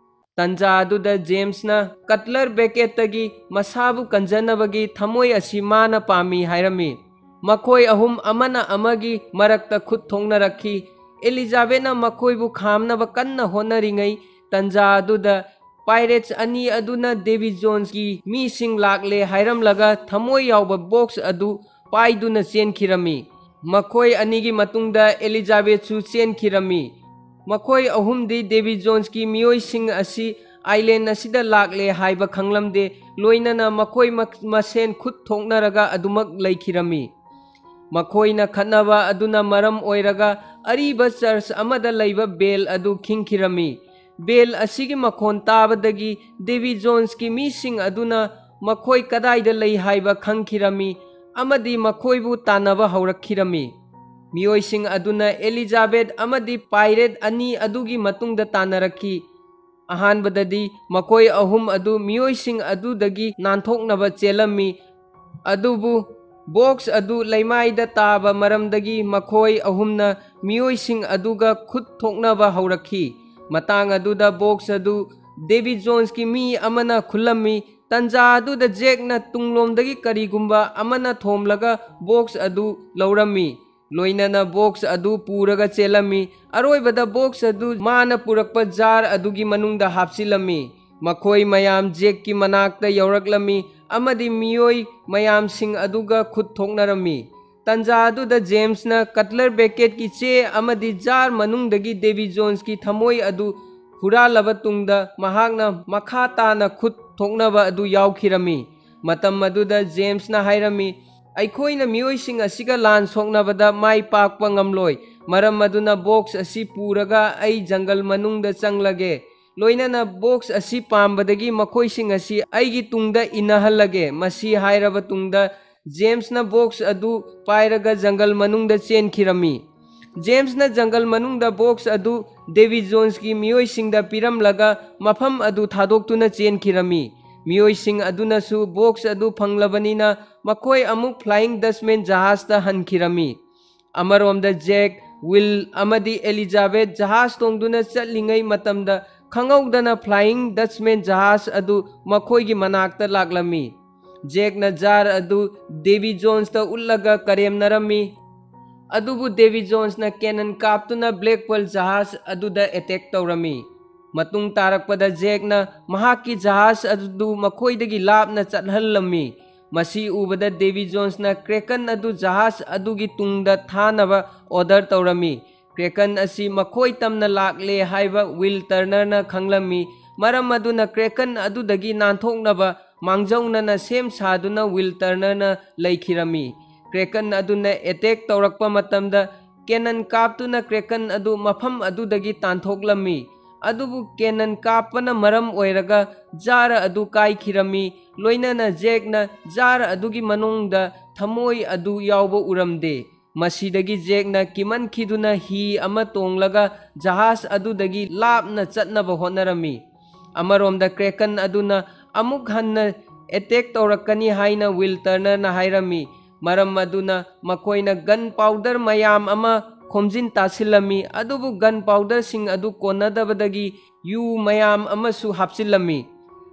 ꯇꯟꯖꯥ ꯑꯗꯨꯗ ꯖꯦꯝꯁꯅ ꯀꯠꯂꯔ ꯕꯦꯀꯦꯠꯇꯒꯤ ꯃꯁꯥꯕꯨ ꯀꯟꯖꯅꯕꯒꯤ ꯊꯝꯃꯣꯏ ꯑꯁꯤ ꯃꯥꯅ ꯄꯥꯝꯃꯤ ꯍꯥꯏꯔꯝꯃꯤ꯫ ꯃꯈꯣꯏ ꯑꯍꯨꯝ ꯑꯃꯅ ꯑꯃꯒꯤ ꯃꯔꯛꯇ ꯈꯨꯠ ꯊꯣꯛꯅꯔꯛꯈꯤ꯫ ꯑꯦꯂꯤꯖꯥꯕꯦꯠꯅ ꯃꯈꯣꯏꯕꯨ ꯈꯥꯝꯅꯕ ꯀꯟꯅ ꯍꯣꯠꯅꯔꯤꯉꯩ ꯇꯟꯖꯥ ꯑꯗꯨꯗ ꯄꯥꯏꯔꯦꯠꯁ ꯑꯅꯤ ꯑꯗꯨꯅ ꯗꯦꯕꯤ ꯖꯣꯟꯁꯀꯤ ꯃꯤꯁꯤꯡ ꯂꯥꯛꯂꯦ ꯍꯥꯏꯔꯝꯂꯒ ꯊꯝꯃꯣꯏ ꯌꯥꯎꯕ ꯕꯣꯛꯁ ꯑꯗꯨ ꯄꯥꯏꯗꯨꯅ ꯆꯦꯟꯈꯤꯔꯝꯃꯤ꯫ ꯃꯈꯣꯏ ꯑꯅꯤꯒꯤ ꯃꯇꯨꯡꯗ ꯑꯦꯂꯤꯖꯥꯕꯦꯠꯁꯨ ꯆꯦꯟꯈꯤꯔꯝꯃꯤ꯫ ꯃꯈꯣꯏ ꯑꯍꯨꯝꯗꯤ ꯗꯦꯕꯤ ꯖꯣꯟꯁꯀꯤ ꯃꯤꯑꯣꯏꯁꯤꯡ ꯑꯁꯤ ꯑꯥꯏꯂꯦꯟ ꯑꯁꯤꯗ ꯂꯥꯛꯂꯦ ꯍꯥꯏꯕ ꯈꯪꯂꯝꯗꯦ, ꯂꯣꯏꯅꯅ ꯃꯈꯣꯏ ꯃ-, ꯃꯁꯦꯟ ꯈꯨꯠ ꯊꯣꯛꯅꯔꯒ ꯑꯗꯨꯃꯛ ꯂꯩꯈꯤꯔꯝꯃꯤ꯫ ꯃꯈꯣꯏꯅ ꯈꯠꯅꯕ ꯑꯗꯨꯅ ꯃꯔꯝ ꯑꯣꯏꯔꯒ ꯑꯔꯤꯕ ꯆꯔꯆ ꯑꯃꯗ ꯂꯩꯕ ꯕꯦꯜ ꯑꯗꯨ ꯈꯤꯡꯈꯤꯔꯝꯃꯤ꯫ ꯕꯦꯜ ꯑꯁꯤꯒꯤ ꯃꯈꯣꯟ ꯇꯥꯕꯗꯒꯤ ꯗꯦꯕꯤ ꯖꯣꯟꯁꯀꯤ ꯃꯤꯁꯤꯡ ꯑꯗꯨꯅ ꯃꯈꯣꯏ ꯀꯗꯥꯏꯗ ꯂꯩ ꯍꯥꯏꯕ ꯈꯪꯈꯤꯔꯝꯃꯤ ꯑꯃꯗꯤ ꯃꯈꯣꯏꯕꯨ ꯇꯥꯟꯅꯕ ꯍꯧꯔꯛꯈꯤꯔꯝꯃꯤ꯫ ꯃꯤꯑꯣꯏꯁꯤꯡ ꯑꯗꯨꯅ ꯑꯦꯂꯤꯖꯥꯕꯦꯊ ꯑꯃꯗꯤ ꯄꯥꯏꯔꯦꯠ ꯑꯅꯤ ꯑꯗꯨꯒꯤ ꯃꯇꯨꯡꯗ ꯇꯥꯟꯅꯔꯛꯈꯤ꯫ ꯑꯍꯥꯟꯕꯗꯗꯤ ꯃꯈꯣꯏ ꯑꯍꯨꯝ ꯑꯗꯨ ꯃꯤꯑꯣꯏꯁꯤꯡ ꯑꯗꯨꯗꯒꯤ ꯅꯥꯟꯊꯣꯛꯅꯕ ꯆꯦꯜꯂꯝꯃꯤ, ꯑꯗꯨꯕꯨ ꯕꯣꯛꯁ ꯑꯗꯨ ꯂꯩꯃꯥꯏꯗ ꯇꯥꯕ ꯃꯔꯝꯗꯒꯤ ꯃꯈꯣꯏ ꯑꯍꯨꯝꯅ ꯃꯤꯑꯣꯏꯁꯤꯡ ꯑꯗꯨꯒ ꯈꯨꯠ ꯊꯣꯛꯅꯕ ꯍꯧꯔꯛꯈꯤ꯫ ꯃꯇꯥꯡ ꯑꯗꯨꯗ ꯕꯣꯛꯁ ꯑꯗꯨ ꯗꯦꯕꯤ ꯖꯣꯟꯁꯀꯤ ꯃꯤ ꯑꯃꯅ ꯈꯨꯜꯂꯝꯃꯤ꯫ ꯇꯟꯖꯥ ꯑꯗꯨꯗ ꯖꯦꯛꯅ ꯇꯨꯡꯂꯣꯝꯗꯒꯤ ꯀꯔꯤꯒꯨꯝꯕ ꯑꯃꯅ ꯊꯣꯝꯂꯒ ꯕꯣꯛꯁ ꯑꯗꯨ ꯂꯧꯔꯝꯃꯤ, ꯂꯣꯏꯅꯅ ꯕꯣꯛꯁ ꯑꯗꯨ ꯄꯨꯔꯒ ꯆꯦꯜꯂꯝꯃꯤ꯫ ꯑꯔꯣꯏꯕꯗ ꯕꯣꯛꯁ ꯑꯗꯨ ꯃꯥꯅ ꯄꯨꯔꯛꯄ ꯖꯥꯔ ꯑꯗꯨꯒꯤ ꯃꯅꯨꯡꯗ ꯍꯥꯞꯆꯤꯜꯂꯝꯃꯤ꯫ ꯃꯈꯣꯏ ꯃꯌꯥꯝ ꯖꯦꯛꯀꯤ ꯃꯅꯥꯛꯇ ꯌꯧꯔꯛꯂꯝꯃꯤ ꯑꯃꯗꯤ ꯃꯤꯑꯣꯏ ꯃꯌꯥꯝꯁꯤꯡ ꯑꯗꯨꯒ ꯈꯨꯠ ꯊꯣꯛꯅꯔꯝꯃꯤ꯫ ꯇꯟꯖꯥ ꯑꯗꯨꯗ ꯖꯦꯝꯁꯅ ꯀꯠꯂꯔ ꯕꯦꯀꯦꯠꯀꯤ ꯆꯦ ꯑꯃꯗꯤ ꯖꯥꯔ ꯃꯅꯨꯡꯗꯒꯤ ꯗꯦꯕꯤ ꯖꯣꯟꯁꯀꯤ ꯊꯃꯣꯏ ꯑꯗꯨ ꯍꯨꯔꯥꯜꯂꯕ ꯇꯨꯡꯗ ꯃꯍꯥꯛꯅ ꯃꯈꯥ ꯇꯥꯅ ꯈꯨꯠ ꯊꯣꯛꯅꯕ ꯑꯗꯨ ꯌꯥꯎꯈꯤꯔꯝꯃꯤ꯫ ꯃꯇꯝ ꯑꯗꯨꯗ ꯖꯦꯝꯁꯅ ꯍꯥꯏꯔꯝꯃꯤ, "ꯑꯩꯈꯣꯏꯅ ꯃꯤꯑꯣꯏꯁꯤꯡ ꯑꯁꯤꯒ ꯂꯥꯟ ꯁꯣꯛꯅꯕꯗ ꯃꯥꯏ ꯄꯥꯛꯄ ꯉꯝꯂꯣꯏ꯫ ꯃꯔꯝ ꯑꯗꯨꯅ ꯕꯣꯛꯁ ꯑꯁꯤ ꯄꯨꯔꯒ ꯑꯩ ꯖꯪꯒꯜ ꯃꯅꯨꯡꯗ ꯆꯪꯂꯒꯦ꯫ ꯂꯣꯏꯅꯅ ꯕꯣꯛꯁ ꯑꯁꯤ ꯄꯥꯝꯕꯗꯒꯤ ꯃꯈꯣꯏꯁꯤꯡ ꯑꯁꯤ ꯑꯩꯒꯤ ꯇꯨꯡꯗ ꯏꯟꯅꯍꯜꯂꯒꯦ꯫" ꯃꯁꯤ ꯍꯥꯏꯔꯕ ꯇꯨꯡꯗ ꯖꯦꯝꯁꯅ ꯕꯣꯛꯁ ꯑꯗꯨ ꯄꯥꯏꯔꯒ ꯖꯪꯒꯜ ꯃꯅꯨꯡꯗ ꯆꯦꯟꯈꯤꯔꯝꯃꯤ꯫ ꯖꯦꯝꯁꯅ ꯖꯪꯒꯜ ꯃꯅꯨꯡꯗ ꯕꯣꯛꯁ ꯑꯗꯨ ꯗꯦꯕꯤ ꯖꯣꯟꯁꯀꯤ ꯃꯤꯑꯣꯏꯁꯤꯡꯗ ꯄꯤꯔꯝꯂꯒ ꯃꯐꯝ ꯑꯗꯨ ꯊꯥꯗꯣꯛꯇꯨꯅ ꯆꯦꯟꯈꯤꯔꯝꯃꯤ꯫ ꯃꯤꯑꯣꯏꯁꯤꯡ ꯑꯗꯨꯅꯁꯨ ꯕꯣꯛꯁ ꯑꯗꯨ ꯐꯪꯂꯕꯅꯤꯅ ꯃꯈꯣꯏ ꯑꯃꯨꯛ ꯐ꯭ꯂꯥꯏꯌꯤꯡ ꯗꯆꯃꯦꯟ ꯖꯍꯥꯖꯇ ꯍꯟꯈꯤꯔꯝꯃꯤ꯫ ꯑꯃꯔꯣꯝꯗ ꯖꯦꯛ, ꯋꯤꯜ ꯑꯃꯗꯤ ꯑꯦꯂꯤꯖꯥꯕꯦꯊ ꯖꯍꯥꯖ ꯇꯣꯡꯗꯨꯅ ꯆꯠꯂꯤꯉꯩ ꯃꯇꯝꯗ ꯈꯪꯍꯧꯗꯅ ꯐ꯭ꯂꯥꯏꯌꯤꯡ ꯗꯆꯃꯦꯟ ꯖꯍꯥꯖ ꯑꯗꯨ ꯃꯈꯣꯏꯒꯤ ꯃꯅꯥꯛꯇ ꯂꯥꯛꯂꯝꯃꯤ꯫ ꯖꯦꯛꯅ ꯖꯥꯔ ꯑꯗꯨ ꯗꯦꯕꯤ ꯖꯣꯟꯁꯇ ꯎꯠꯂꯒ ꯀꯔꯦꯝꯅꯔꯝꯃꯤ꯫ ꯑꯗꯨꯕꯨ ꯗꯦꯕꯤ ꯖꯣꯟꯁꯅ ꯀꯦꯅꯟ ꯀꯥꯞꯇꯨꯅ ꯕ꯭ꯂꯦꯛ ꯄꯔꯜ ꯖꯍꯥꯖ ꯑꯗꯨꯗ ꯑꯦꯇꯦꯛ ꯇꯧꯔꯝꯃꯤ꯫ ꯃꯇꯨꯡ ꯇꯥꯔꯛꯄꯗ ꯖꯦꯛꯅ ꯃꯍꯥꯛꯀꯤ ꯖꯍꯥꯖ ꯑꯗꯨ ꯃꯈꯣꯏꯗꯒꯤ ꯂꯥꯞꯅ ꯆꯠꯍꯜꯂꯝꯃꯤ꯫ ꯃꯁꯤ ꯎꯕꯗ ꯗꯦꯕꯤ ꯖꯣꯟꯁꯅ ꯀ꯭ꯔꯦꯀꯟ ꯑꯗꯨ ꯖꯍꯥꯖ ꯑꯗꯨꯒꯤ ꯇꯨꯡꯗ ꯊꯥꯅꯕ ꯑꯣꯔꯗꯔ ꯇꯧꯔꯝꯃꯤ꯫ ꯀ꯭ꯔꯦꯀꯟ ꯑꯁꯤ ꯃꯈꯣꯏ ꯇꯝꯅ ꯂꯥꯛꯂꯦ ꯍꯥꯏꯕ ꯋꯤꯜ ꯇꯔꯅꯔꯅ ꯈꯪꯂꯝꯃꯤ꯫ ꯃꯔꯝ ꯑꯗꯨꯅ ꯀ꯭ꯔꯦꯀꯟ ꯑꯗꯨꯗꯒꯤ ꯅꯥꯟꯊꯣꯛꯅꯕ ꯃꯥꯡꯖꯧꯅꯅ ꯁꯦꯝ ꯁꯥꯗꯨꯅ ꯋꯤꯜ ꯇꯔꯅꯔꯅ ꯂꯩꯈꯤꯔꯝꯃꯤ꯫ ꯀ꯭ꯔꯦꯀꯟ ꯑꯗꯨꯅ ꯑꯦꯇꯦꯛ ꯇꯧꯔꯛꯄ ꯃꯇꯝꯗ ꯀꯦꯅꯟ ꯀꯥꯞꯇꯨꯅ ꯀ꯭ꯔꯦꯀꯟ ꯑꯗꯨ ꯃꯐꯝ ꯑꯗꯨꯗꯒꯤ ꯇꯥꯟꯊꯣꯛꯂꯝꯃꯤ꯫ ꯑꯗꯨꯕꯨ cannon ꯀꯥꯞꯄꯅ ꯃꯔꯝ ꯑꯣꯏꯔꯒ jar ꯑꯗꯨ ꯀꯥꯏꯈꯤꯔꯝꯃꯤ, ꯂꯣꯏꯅꯅ ꯖꯦꯛꯅ jar ꯑꯗꯨꯒꯤ ꯃꯅꯨꯡꯗ ꯊꯃꯣꯏ ꯑꯗꯨ ꯌꯥꯎꯕ ꯎꯔꯝꯗꯦ꯫ ꯃꯁꯤꯗꯒꯤ ꯖꯦꯛꯅ ꯀꯤꯃꯟꯈꯤꯗꯨꯅ ꯍꯤ ꯑꯃ ꯇꯣꯡꯂꯒ ꯖꯍꯥꯖ ꯑꯗꯨꯗꯒꯤ ꯂꯥꯞꯅ ꯆꯠꯅꯕ ꯍꯣꯠꯅꯔꯝꯃꯤ꯫ ꯑꯃꯔꯣꯝꯗ Kraken ꯑꯗꯨꯅ ꯑꯃꯨꯛ ꯍꯟꯅ attack ꯇꯧꯔꯛꯀꯅꯤ ꯍꯥꯏꯅ Will Turnerꯅ ꯍꯥꯏꯔꯝꯃꯤ꯫ ꯃꯔꯝ ꯑꯗꯨꯅ ꯃꯈꯣꯏꯅ gun powder ꯃꯌꯥꯝ ꯑꯃ ꯈꯣꯝꯖꯤꯟ ꯇꯥꯁꯤꯜꯂꯝꯃꯤ, ꯑꯗꯨꯕꯨ gun powderꯁꯤꯡ ꯑꯗꯨ ꯀꯣꯟꯅꯗꯕꯗꯒꯤ ꯌꯨ ꯃꯌꯥꯝ ꯑꯃꯁꯨ ꯍꯥꯞꯆꯤꯜꯂꯝꯃꯤ꯫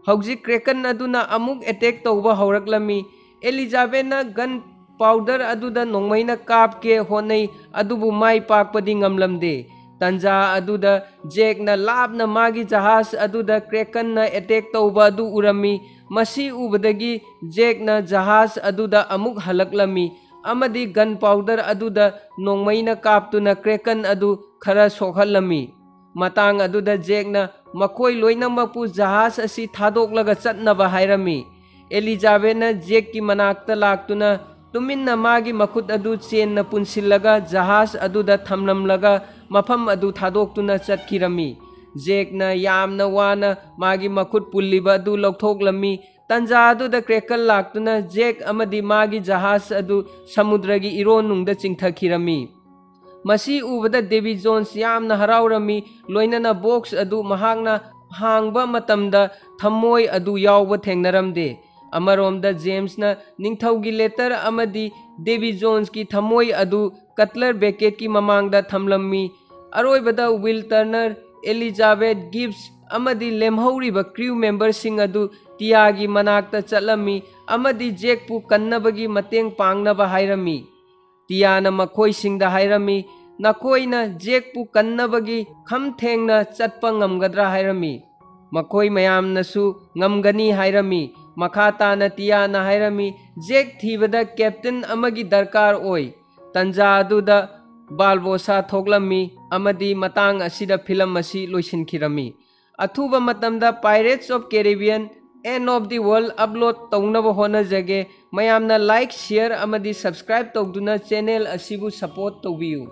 ꯍꯧꯖꯤꯛ Kraken ꯑꯗꯨꯅ ꯑꯃꯨꯛ attack ꯇꯧꯕ ꯍꯧꯔꯛꯂꯝꯃꯤ꯫ ꯑꯦꯂꯤꯖꯥꯕꯦꯠꯅ gun powder ꯑꯗꯨꯗ ꯅꯣꯡꯃꯩꯅ ꯀꯥꯞꯀꯦ ꯍꯣꯠꯅꯩ, ꯑꯗꯨꯕꯨ ꯃꯥꯏ ꯄꯥꯛꯄꯗꯤ ꯉꯝꯂꯝꯗꯦ꯫ ꯇꯟꯖꯥ ꯑꯗꯨꯗ ꯖꯦꯛꯅ ꯂꯥꯞꯅ ꯃꯥꯒꯤ ꯖꯍꯥꯖ ꯑꯗꯨꯗ Krakenꯅ attack ꯇꯧꯕ ꯑꯗꯨ ꯎꯔꯝꯃꯤ꯫ ꯃꯁꯤ ꯎꯕꯗꯒꯤ ꯖꯦꯛꯅ ꯖꯍꯥꯖ ꯑꯗꯨꯗ ꯑꯃꯨꯛ ꯍꯜꯂꯛꯂꯝꯃꯤ ꯑꯃꯗꯤ gun powder ꯑꯗꯨꯗ ꯅꯣꯡꯃꯩꯅ ꯀꯥꯞꯇꯨꯅ Kraken ꯑꯗꯨ ꯈꯔ ꯁꯣꯛꯍꯜꯂꯝꯃꯤ꯫ ꯃꯇꯥꯡ ꯑꯗꯨꯗ ꯖꯦꯛꯅ ꯃꯈꯣꯏ ꯂꯣꯏꯅꯃꯛꯄꯨ ꯖꯍꯥꯖ ꯑꯁꯤ ꯊꯥꯗꯣꯛꯂꯒ ꯆꯠꯅꯕ ꯍꯥꯏꯔꯝꯃꯤ꯫ ꯑꯦꯂꯤꯖꯥꯕꯦꯠꯅ ꯖꯦꯛꯀꯤ ꯃꯅꯥꯛꯇ ꯂꯥꯛꯇꯨꯅ ꯇꯨꯃꯤꯟꯅ ꯃꯥꯒꯤ ꯃꯈꯨꯠ ꯑꯗꯨ ꯆꯦꯟꯅ ꯄꯨꯟꯁꯤꯜꯂꯒ ꯖꯍꯥꯖ ꯑꯗꯨꯗ ꯊꯝꯂꯝꯂꯒ ꯃꯐꯝ ꯑꯗꯨ ꯊꯥꯗꯣꯛꯇꯨꯅ ꯆꯠꯈꯤꯔꯝꯃꯤ꯫ ꯖꯦꯛꯅ ꯌꯥꯝꯅ ꯋꯥꯅ ꯃꯥꯒꯤ ꯃꯈꯨꯠ ꯄꯨꯜꯂꯤꯕ ꯑꯗꯨ ꯂꯧꯊꯣꯛꯂꯝꯃꯤ꯫ ꯇꯟꯖꯥ ꯑꯗꯨꯗ Kraken ꯂꯥꯛꯇꯨꯅ ꯖꯦꯛ ꯑꯃꯗꯤ ꯃꯥꯒꯤ ꯖꯍꯥꯖ ꯑꯗꯨ ꯁꯃꯨꯗ꯭ꯔꯒꯤ ꯏꯔꯣꯟꯅꯨꯡꯗ ꯆꯤꯡꯊꯈꯤꯔꯝꯃꯤ꯫ ꯃꯁꯤ ꯎꯕꯗ ꯗꯦꯕꯤ ꯖꯣꯟꯁ ꯌꯥꯝꯅ ꯍꯔꯥꯎꯔꯝꯃꯤ, ꯂꯣꯏꯅꯅ box ꯑꯗꯨ ꯃꯍꯥꯛꯅ ꯍꯥꯡꯕ ꯃꯇꯝꯗ ꯊꯝꯃꯣꯏ ꯑꯗꯨ ꯌꯥꯎꯕ ꯊꯦꯡꯅꯔꯝꯗꯦ꯫ ꯑꯃꯔꯣꯝꯗ ꯖꯦꯝꯁꯅ ꯅꯤꯡꯊꯧꯒꯤ letter ꯑꯃꯗꯤ ꯗꯦꯕꯤ ꯖꯣꯟꯁꯀꯤ ꯊꯝꯃꯣꯏ ꯑꯗꯨ cutler bucketꯀꯤ ꯃꯃꯥꯡꯗ ꯊꯝꯂꯝꯃꯤ꯫ ꯑꯔꯣꯏꯕꯗ Will Turner, ꯑꯦꯂꯤꯖꯥꯕꯦꯠ ꯒꯤꯕꯁ ꯑꯃꯗꯤ ꯂꯦꯝꯍꯧꯔꯤꯕ crew memberꯁꯤꯡ ꯑꯗꯨ ꯇꯤꯌꯥꯒꯤ ꯃꯅꯥꯛꯇ ꯆꯠꯂꯝꯃꯤ ꯑꯃꯗꯤ ꯖꯦꯛꯄꯨ ꯀꯟꯅꯕꯒꯤ ꯃꯇꯦꯡ ꯄꯥꯡꯅꯕ ꯍꯥꯏꯔꯝꯃꯤ꯫ ꯇꯤꯌꯥꯅ ꯃꯈꯣꯏꯁꯤꯡꯗ ꯍꯥꯏꯔꯝꯃꯤ, "ꯅꯈꯣꯏꯅ ꯖꯦꯛꯄꯨ ꯀꯟꯅꯕꯒꯤ ꯈꯝ ꯊꯦꯡꯅ ꯆꯠꯄ ꯉꯝꯒꯗ꯭ꯔꯥ?" ꯍꯥꯏꯔꯝꯃꯤ꯫ ꯃꯈꯣꯏ ꯃꯌꯥꯝꯅꯁꯨ ꯉꯝꯒꯅꯤ ꯍꯥꯏꯔꯝꯃꯤ꯫ ꯃꯈꯥ ꯇꯥꯅ ꯇꯤꯌꯥꯅ ꯍꯥꯏꯔꯝꯃꯤ, "ꯖꯦꯛ ꯊꯤꯕꯗ captain ꯑꯃꯒꯤ ꯗꯔꯀꯥꯔ ꯑꯣꯏ꯫" ꯇꯟꯖꯥ ꯑꯗꯨꯗ ꯕꯥꯔꯕꯣꯁꯥ ꯊꯣꯛꯂꯝꯃꯤ ꯑꯃꯗꯤ ꯃꯇꯥꯡ ꯑꯁꯤꯗ film ꯑꯁꯤ ꯂꯣꯏꯁꯤꯟꯈꯤꯔꯝꯃꯤ꯫ ꯑꯊꯨꯕ ꯃꯇꯝꯗ Pirates of Caribbean: End of the World upload ꯇꯧꯅꯕ ꯍꯣꯠꯅꯖꯒꯦ꯫ ꯃꯌꯥꯝꯅ like, share ꯑꯃꯗꯤ subscribe ꯇꯧꯗꯨꯅ channel ꯑꯁꯤꯕꯨ support ꯇꯧꯕꯤꯌꯨ꯫